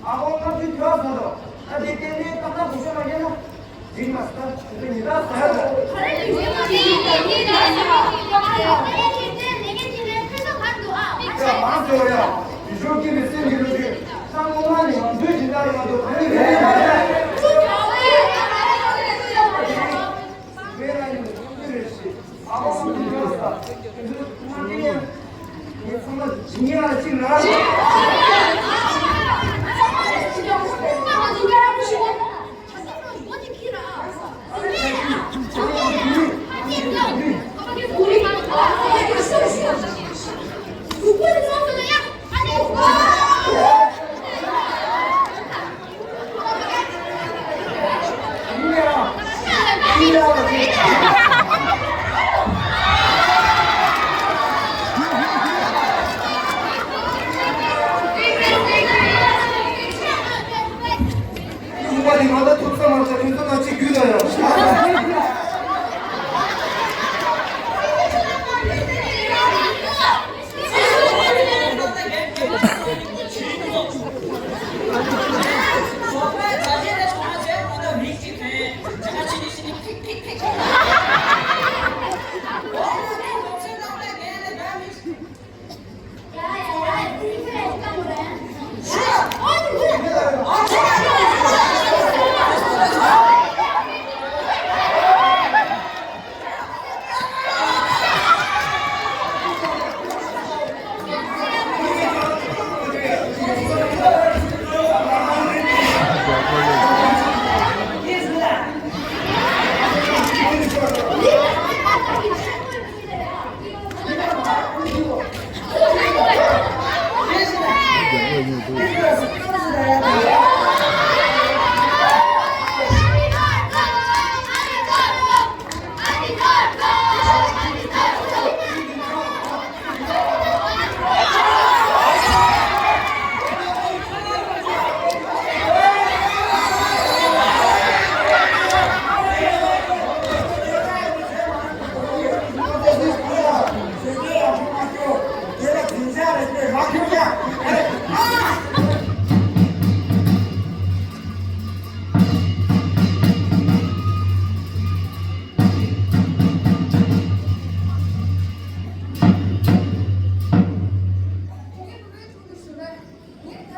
ཨ་ཁོ་ལྔ་བཅུ་དྲུག་ཟེར་དོ། ཨ་དེ་གཏན་ནས་སྐབས་ན་གོ་ཤ་མ་རྒྱག་ན། འགྲིག་མ་སོང་། དེ་ཉི་ཟླ་ཟེར་དོ། ཨ་ཡ་མང་ཚོ་ཡ། དེ་ཤོག་གི་མི་སེམས་ཀྱི་ལོ་རྒྱུས། ས་ངོ་མ་ནི་ང་ཚོའི་སྦྱིན་བདག་ཡོད་དོ། དེ་ནི་རེད། རེད་ལ་ཡིན་ནི་རེད་ཞེས། ཨ་ཁོ་མི་འདུག་ས། དེ་ཚོ་ཚང་མ་དེ་ཡང་། ངས་ཚང་མ་ཇི་ཉེ་ལ་གཅིག་ལ། ཁྱུང་པ་དེ་ང་ད་ཐུག་ས་མ་ཚོ་ཁྱོད་ཚོ་ང་གཅིག་རྒྱུད་ལ་ཡོང་། ངས་ད་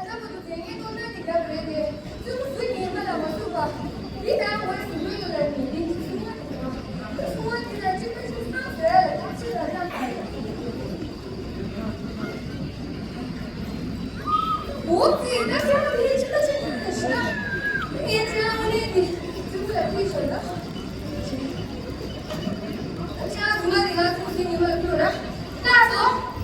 ལྟ་བར་དུ་དེ་སྔའི་སྟོན་ཐོན་དེ་རྒྱབ་རེད་དེ། བཙུན་མོ་སུ་ཡིན་པ་ལ་མ་ཐུག་པ། འདི་ལྟར་ངོས་ཟིན་པོ་ཡོད་ལ་མི་འདི་ནི་སྲུང་བ་དེ་དང་། སྲུང་བ་དེ་ལ་གཅིག་པ་གཅིག་སང་ཟེར་ལ་ཐག་ཆོད་ལ་ཐག་ཆོད། འོ་ཙི་ད་སྲུང་བ་དེ་གཅིག་པ་གཅིག་སང་ཟེར་ན། ངས་ཅི་ལ་ངོ་ལེན་དེ་བཙུན་མོ་ལ་ཕུལ་ཆོག་ལ། ད་ཅི་ལ་བཙུན་མ་དེ་ང་ཚོ་ཚེ་ཉི་མ་ཕུལ་ར། ལྟ་སོང་།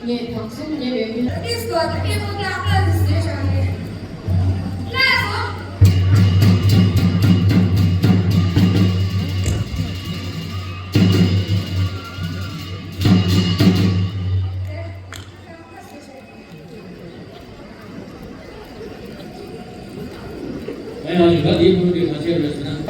ངས་དམ་སེམས་ཉེ་བའི་མི། ཨ་ཏི་སུ་ཨ་ཏི་ཨེ་མོ་ཏི་ཨ་ཏི་སུ་ཟེར་བྱ་ངས། ལགས་སོ། ཡང་ཡིན་པ་འདིའི་ཕུལ་དུ་གང་ཆེ་རེད་ཟེར་ན།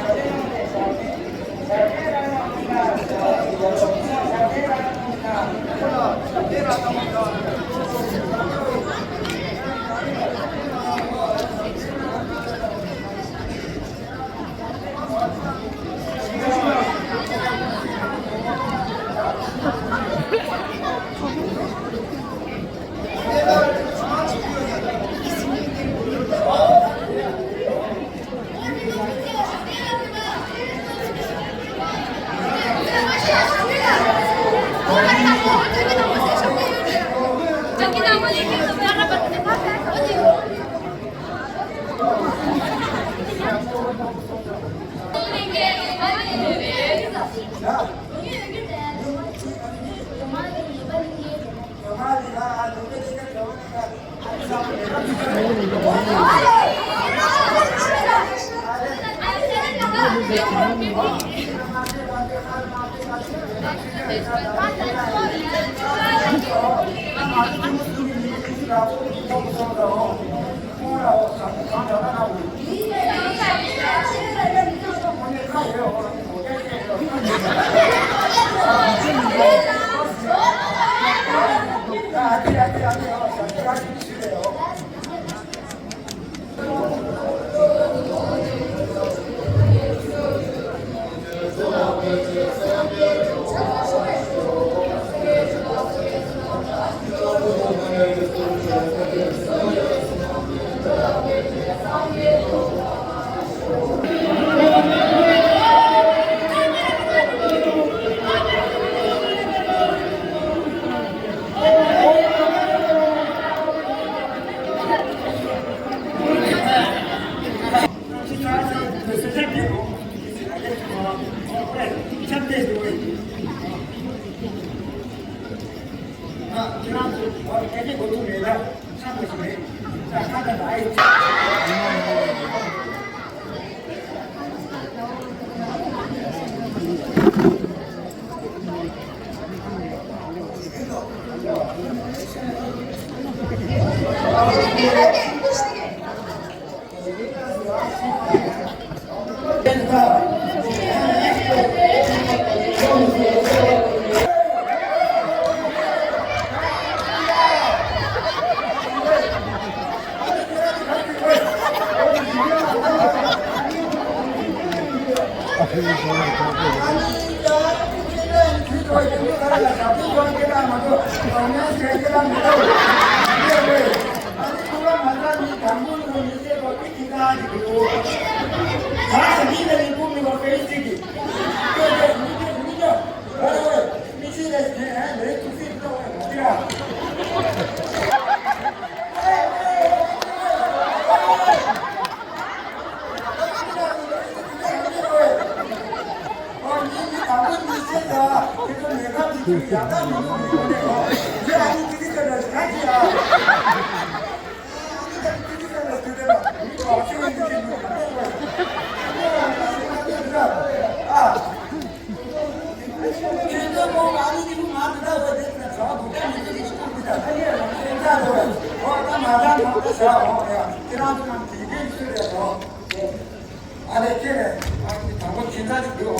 ཨ་ལས་ཁྱེད་རེད། ཨ་ནི་དང་པོ་ཁྱིམ་ཚང་ཅིག་འདུག་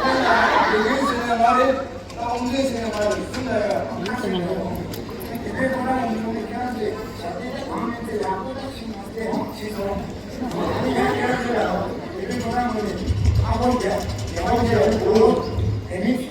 ཨང་། དེ་ཡིན་ཟེར་ནས་མ་རེད། ད་ཨོམ་ལས་ཟེར་ནས་མ་རེད། ཟིན་ལ་ཡ་ཨ་ཁ་ཟེར་ནས་ཨོམ། དེ་འདྲའི་ཁོ་རང་ཡིན་ནོ་ནི་ཁྱེད་རང་ཚོས་ཞབས་བརྟན་དང་མི་ཚེ་ཡག་པོ་ཅིག་བྱེད་མ་བྱེད་ཨོམ་བྱེད་སོང་། ཨ་ནི་ཡང་ཁྱེད་རང་ཚོས་ལ་དེ་འདྲའི་ཁོ་རང་ངོས་ནས་ཨ་ཁོ་རྒྱ་ཡག་པོ་བྱེད་ཨོམ་འདུག་དེ་ནི།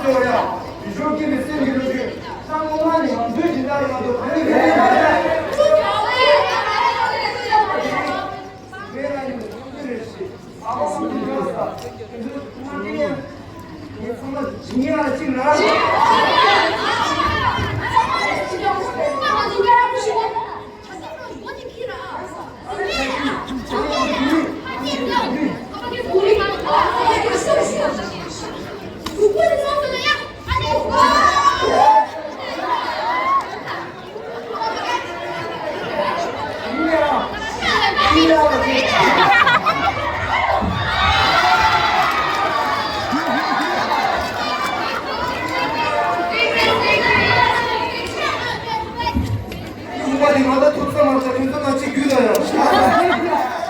ཟེར་བ་ཡ། ཡེ་ཤུ་སྐྱེས་པའི་སེམས་ཀྱི་བློ་གྲོས། གསང་བ་སྔ་ནས་ང་ཚོའི་སྦྱིན་བདག་ཡིན་མ་གཏོགས་གང་ཡང་མེད་པའི་ཡོད་མེད། མེད་ན་ཡིན་པའི་ཚོགས་འདུ་རེད་ཞེས། ཨ་ཕ་ཁོང་གིས་ཡོད་ས། དེ་ཚོའི་ཐུགས་མ་བདེ་ཡ། ངས་ཚང་མ་ཇི་སྙེད་ལ་གཅིག་ལ། ཁྱུང་པ་དེ་ང་ད་ཐུག་ས་མ་ཆགས། ཁྱོད་ཚོ་ང་གཅིག་རྒྱུད་ད་ཡང་།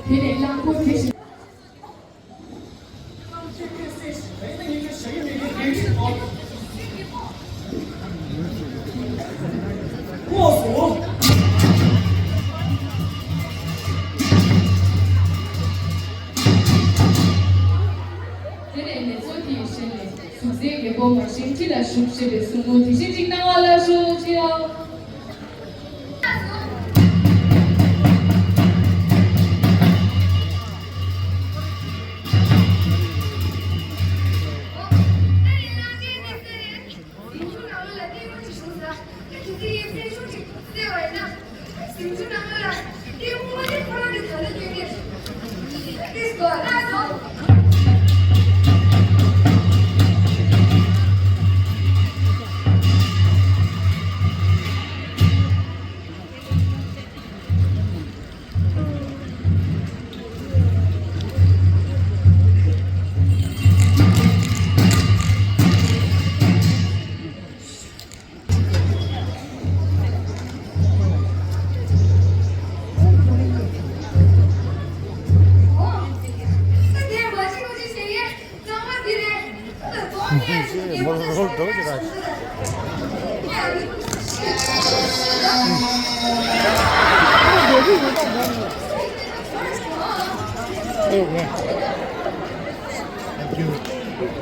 དེ་ནས་རླངས་འཁོར་དེ་བཞིན། དེ་ནས་ལས་ཚོགས་དེའི་ཞལ་ནས་གཟུགས་མཛེས་རྒན་པོ་མ་བཞེངས་ཁྲི་ལ་བཞུགས་ཞེས་པའི་གཟུངས་སྔོན་དེ་བཞིན་ཅིག་གནང་བ་ལ་ཞུ་ཅིའོ།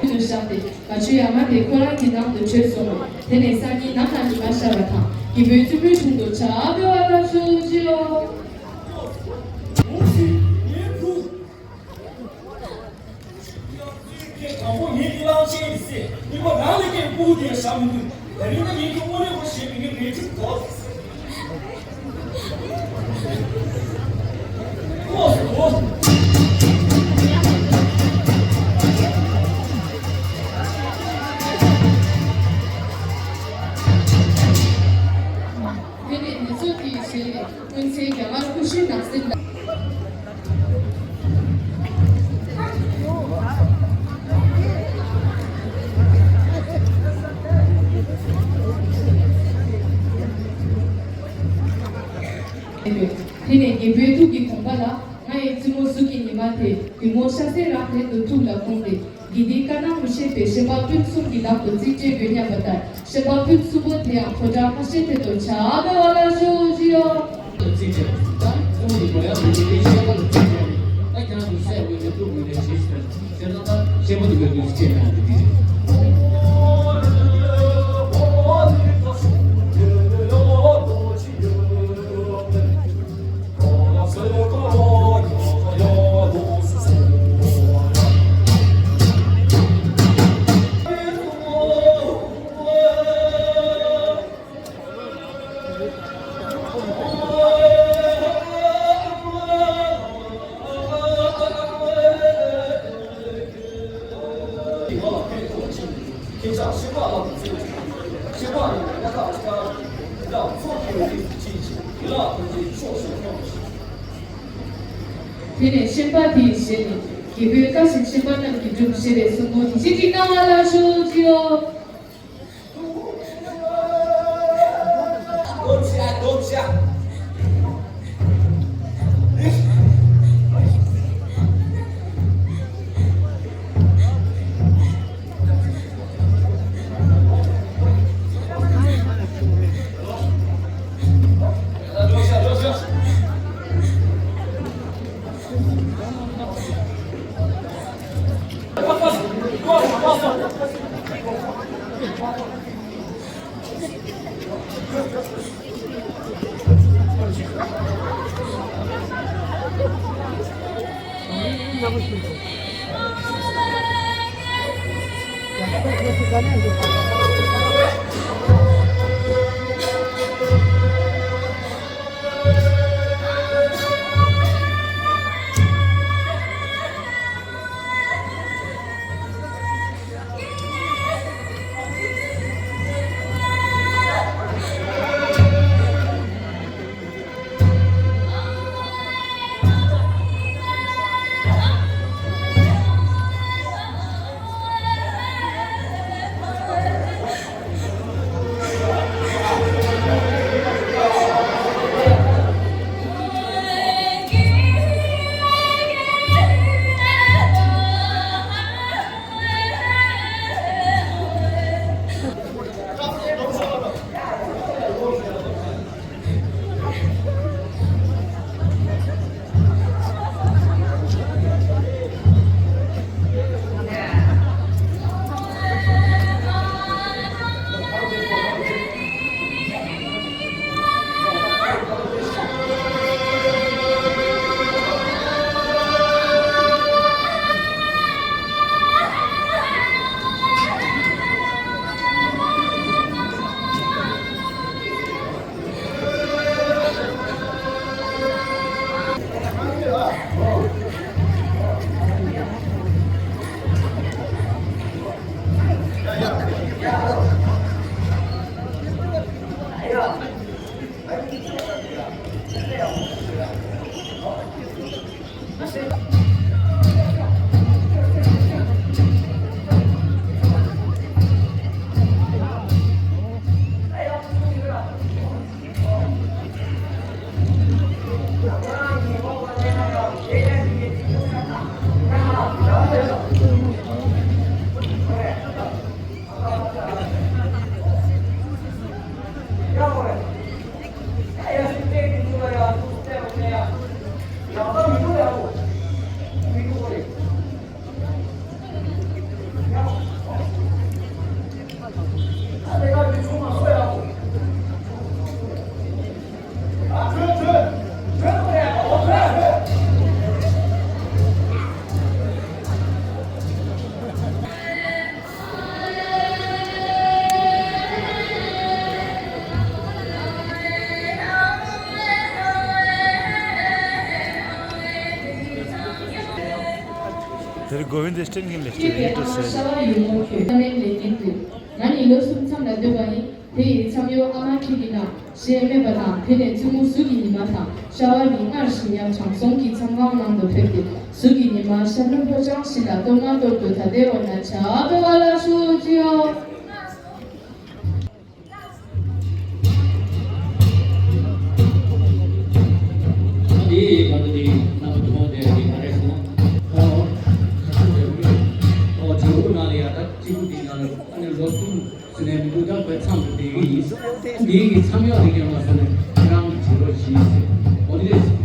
དུ་བཞག་སྟེ་ག་ཆུ་ཡར་མར་དེ་ཁོ་རང་གི་ནང་དུ་བྲོས་སོང་། དེ་ནས་སང་ཉིན་ནམ་ལངས་ནས་མར་ཤར་བ་དང་རྒྱལ་པོའི་བཙུན་མོའི་དྲུང་དུ་བྱ་བ་སྤེལ་བ་ལ་ཞུ་ཅིའོ། དང་པོ་ངེད་ཀྱི་གླང་ཆེན་ཡིན་ཟེར། གཉིས་པ་རང་ལས་ཀའི་སྤུ་གུ་དེ་ཡང་བཞག་མི་འདུག་ད་རིང་ན་ངེད་ཀྱི་དངོས་གནས་ཁོ་ཞེས་པའི་ངའི་རེ་ཁྲིག་དོག་ཁོ་སོ། དེ་ནས་མི་ཚོགས་དེའི་ཞལ་ནས་ཀུན་གསལ་རྒྱ་གར་ཀུ་ཤུའི་ནགས་གསེབ་ལ། དེ་ནས་རྒན་པོའི་ཐུགས་ཀྱི་དགོངས་པ་ལ། ང་ཡི་བཙུན་མོ་གཟུགས་ཀྱི་ཉི་མ་དེ། བདུད་མོ་ཤ་ཟའི་རྭ་ལྷན་དུ་ཐུགས་ལ་འཁོར་ཏེ། དགེ་ལྡན་དཀར་ནག་མི་ཤེས་པའི་ཤན་པ་སྤུན་གསུམ་གྱི་ལག་ཏུ་རྩིས་སྤྲད་དགོས་སྙམ་པ་ལྟར། ཤན་པ་སྤུན་གསུམ་པོ་དེ་ཡང་ཕོ་བྲང་ཁ་ཤས་དེ་དུ་ཆ་བ་ལ་ཞོག་ཅི་ཡོད། རྩིས་སྤྲད། ད་ཁོང་གི་མོ་ཡང་མི་དགེ་ལྡན་ཤན་པ་ལ་རྩིས་སྤྲད་ནས། ད་ཁྱེད་རང་ཚོ་སྲས་དབུ་མའི་ཐུགས་དགོངས་ནས་ཞེས་ཟེར། ཁྱེད་རང་ད་ཤན་པ་དུ་བོད་དུ་སྐྱེས་ན་འདི། དེ་ནས་ཤན་པ་དེའི་ཞལ་ནས། རྒྱལ་པོའི་བཀའ་བཞིན་ཤན་པ་རྣམས་ཀྱིས་བསྒྲུབས་ཞེས་པའི་གསུང་འབུམ་ཉི་ཤུ་གཅིག་གནང་བ་ལ་ཞུ་ཅི་ཡོད། Govind is ten can lecture, it is said. ཤ་བ་ཡུ་མོ་ཁྱོད་ཨ་མའི་ལས་འགན་དུ། ང་ནི་ལོ་གསུམ་མཚམས་ལ་སྡོད་པ་ཡིན། དེ་ཡི་མཚམས་ཡོད་ཨ་མ་ཁྱེད་ཀྱི་ནང་ཞེས་སྨྲས་པ་དང་། དེ་ནས་བཙུན་མོ་གཟུགས་ཀྱི་ཉི་མ་དང་ཤ་བ་གཉིས་སྔར་བཞིན་ཡང་དྲང་སྲོང་གི་མཚམས་ཁང་ནང་དུ་ཕེབས་ཏེ། གཟུགས་ཀྱི་ཉི་མ་ཤར་ནུབ་ཕོ་བྲང་བཞི་ལ་གཏོར་མ་གཏོར་དུ་ད་ལྟའི་འོ་ན་བྱ་བ་ལ་ཞུགས་ཅིའོ། འདི་ཡི་ག་འདི་རྣམ་པ་ཐོག་དེ་འདི་ག་རེ་ཟེར་ན། ཨོ། ཨོ་དྲིལ་བུ་ནང་ལ་ཡ་ད་དྲིལ་བུ་འདི་ནང་ལ་ཨ་ནི་ལོ་གསུམ་ཟེར་ནས་མི་འདུག་ད་བའི་མཚམས་སུ་བསྡད་ཀྱི་ཡིན། འདི་ཡི་མཚམས་ཡག་རེ་རྒྱབ་ན་ཟེར་ནས་ཁྱེད་རང་གི་དྲིལ་བུ་བཞི་ཟེར། འོ་འདི་རེད་ཟེར།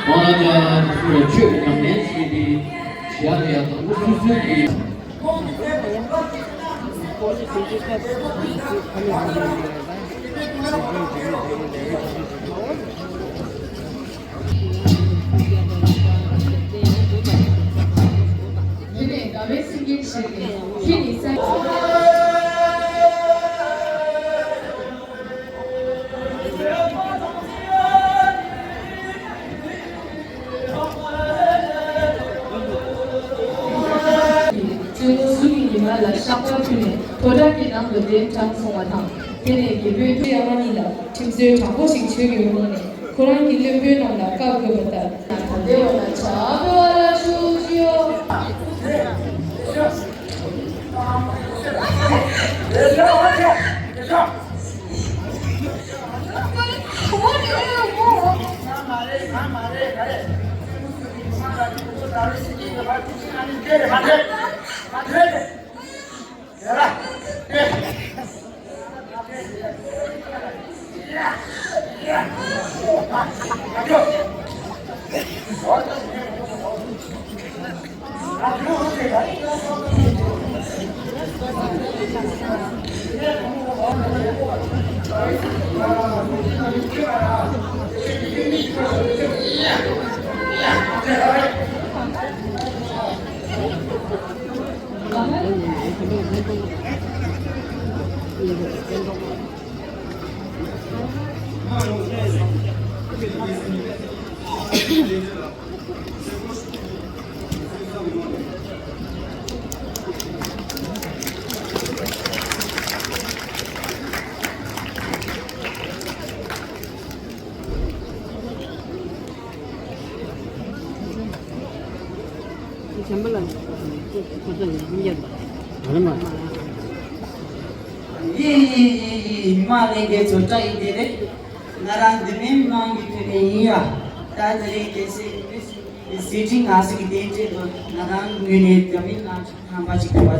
ཁོང་རྣམ་པ་ཚོས་ཆོས་ཉམས་ལེན་བྱེད་པའི་བྱ་བ་ཡང་དང་པོ་སོ་སོའི་གི། དེ་ནས་དགའ་བའི་སེང་གེ་ཞེས་ཏེ། ཁྱེད་ནི་ས། བཙུན་མོ་གཟུགས་ཀྱི་ཉི་མ་ལ་བཤགས་པ་ཕུལ་ནས་ཕོ་བྲང་གི་ནང་དུ་གདན་དྲངས་སོང་བ་དང་། དེ་ནས་རྒྱལ་པོས་ཐུགས་ཡ་མ་ནི་ལ་ཁྲིམས་རྩོད་དྲང་པོ་ཞིག་བྱེད་དགོས་སྨོན་ནས། ཁོ་རང་གི་བློན་པོའི་ནང་ལ་བཀའ་བསྒོས་པ་ལྟར། ད་དེ་འོ་ན་བྱ་བ་ལ་ཞུགས་ཤིག་ཡོ། ཡེ་ཡེ་ཡེ་ཡེ། ཉི་མ་ལྷན་རྒྱས་ཚོ་བཀྲ་ཡི་བདེ་ལེགས། ང་རང་འདི་མིན་དམངས་ཀྱི་ཐོན་ནས་ཡིན་ཡ། ད་དེ་རིང་རྒྱལ་སྲས་ཉི་མའི་གསུང་གི་ གཟི་བརྗིད་ང་ཚོ་གི་རྟེན་འབྲེལ་དུ་ང་རང་ངོས་ནས་འཛམ་གླིང་ལ་ཁྱབ་པ་ཅིག་ཕུལ་བར་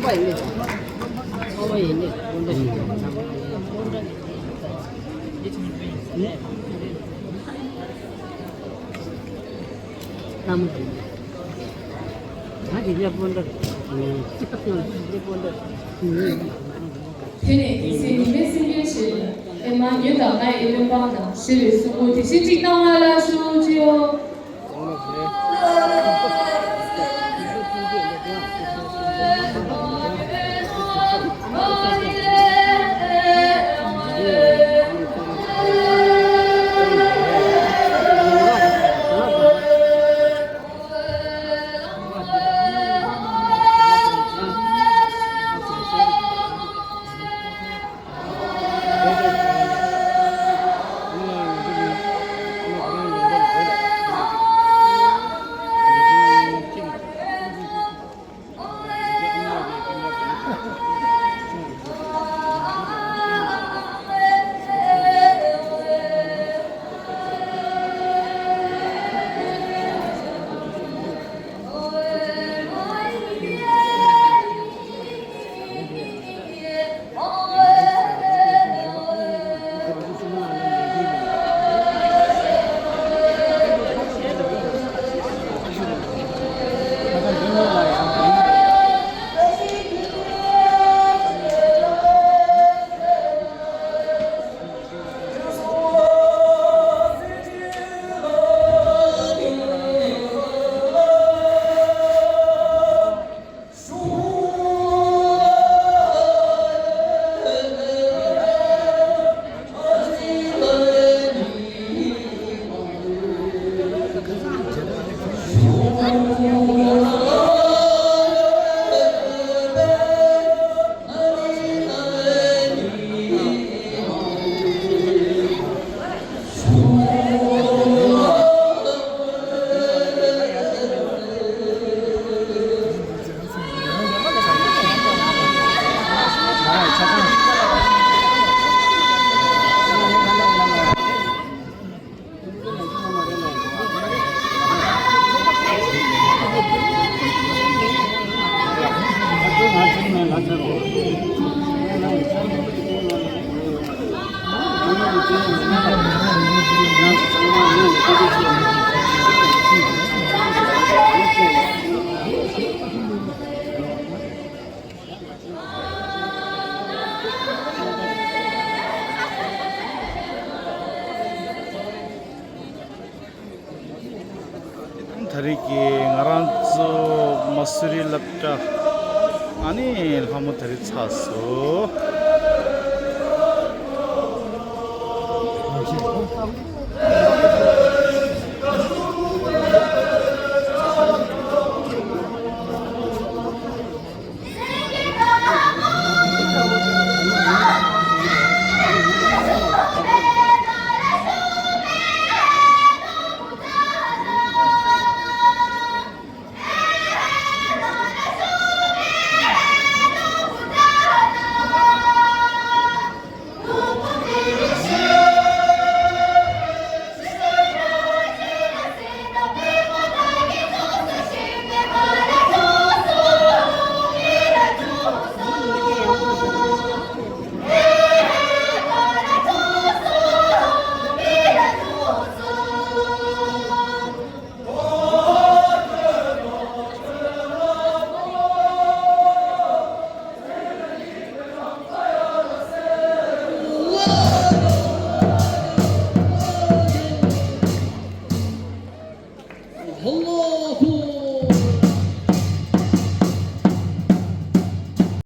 བྱ་བ་ཡིན། དེ་ནས་དེང་སང་ཉི་མའི་སེང་གེའི་ཞལ་ལ། ཨེ་མ་ཉོན་དང་ང་ཡི་བློན་འབངས་དང་། ཞེས་པའི་གསུང་འབུམ་དེ་བཞིན་གཅིག་གནང་བ་ལ་ཞུ་ཅིའོ། ད་རེས་ཀྱི་ང་རང་ཚོ་མ་སུ་རི་སློབ་གྲྭ་ཨ་ནི་ལྷ་མོ་ད་རེས་ཚར་སོང་།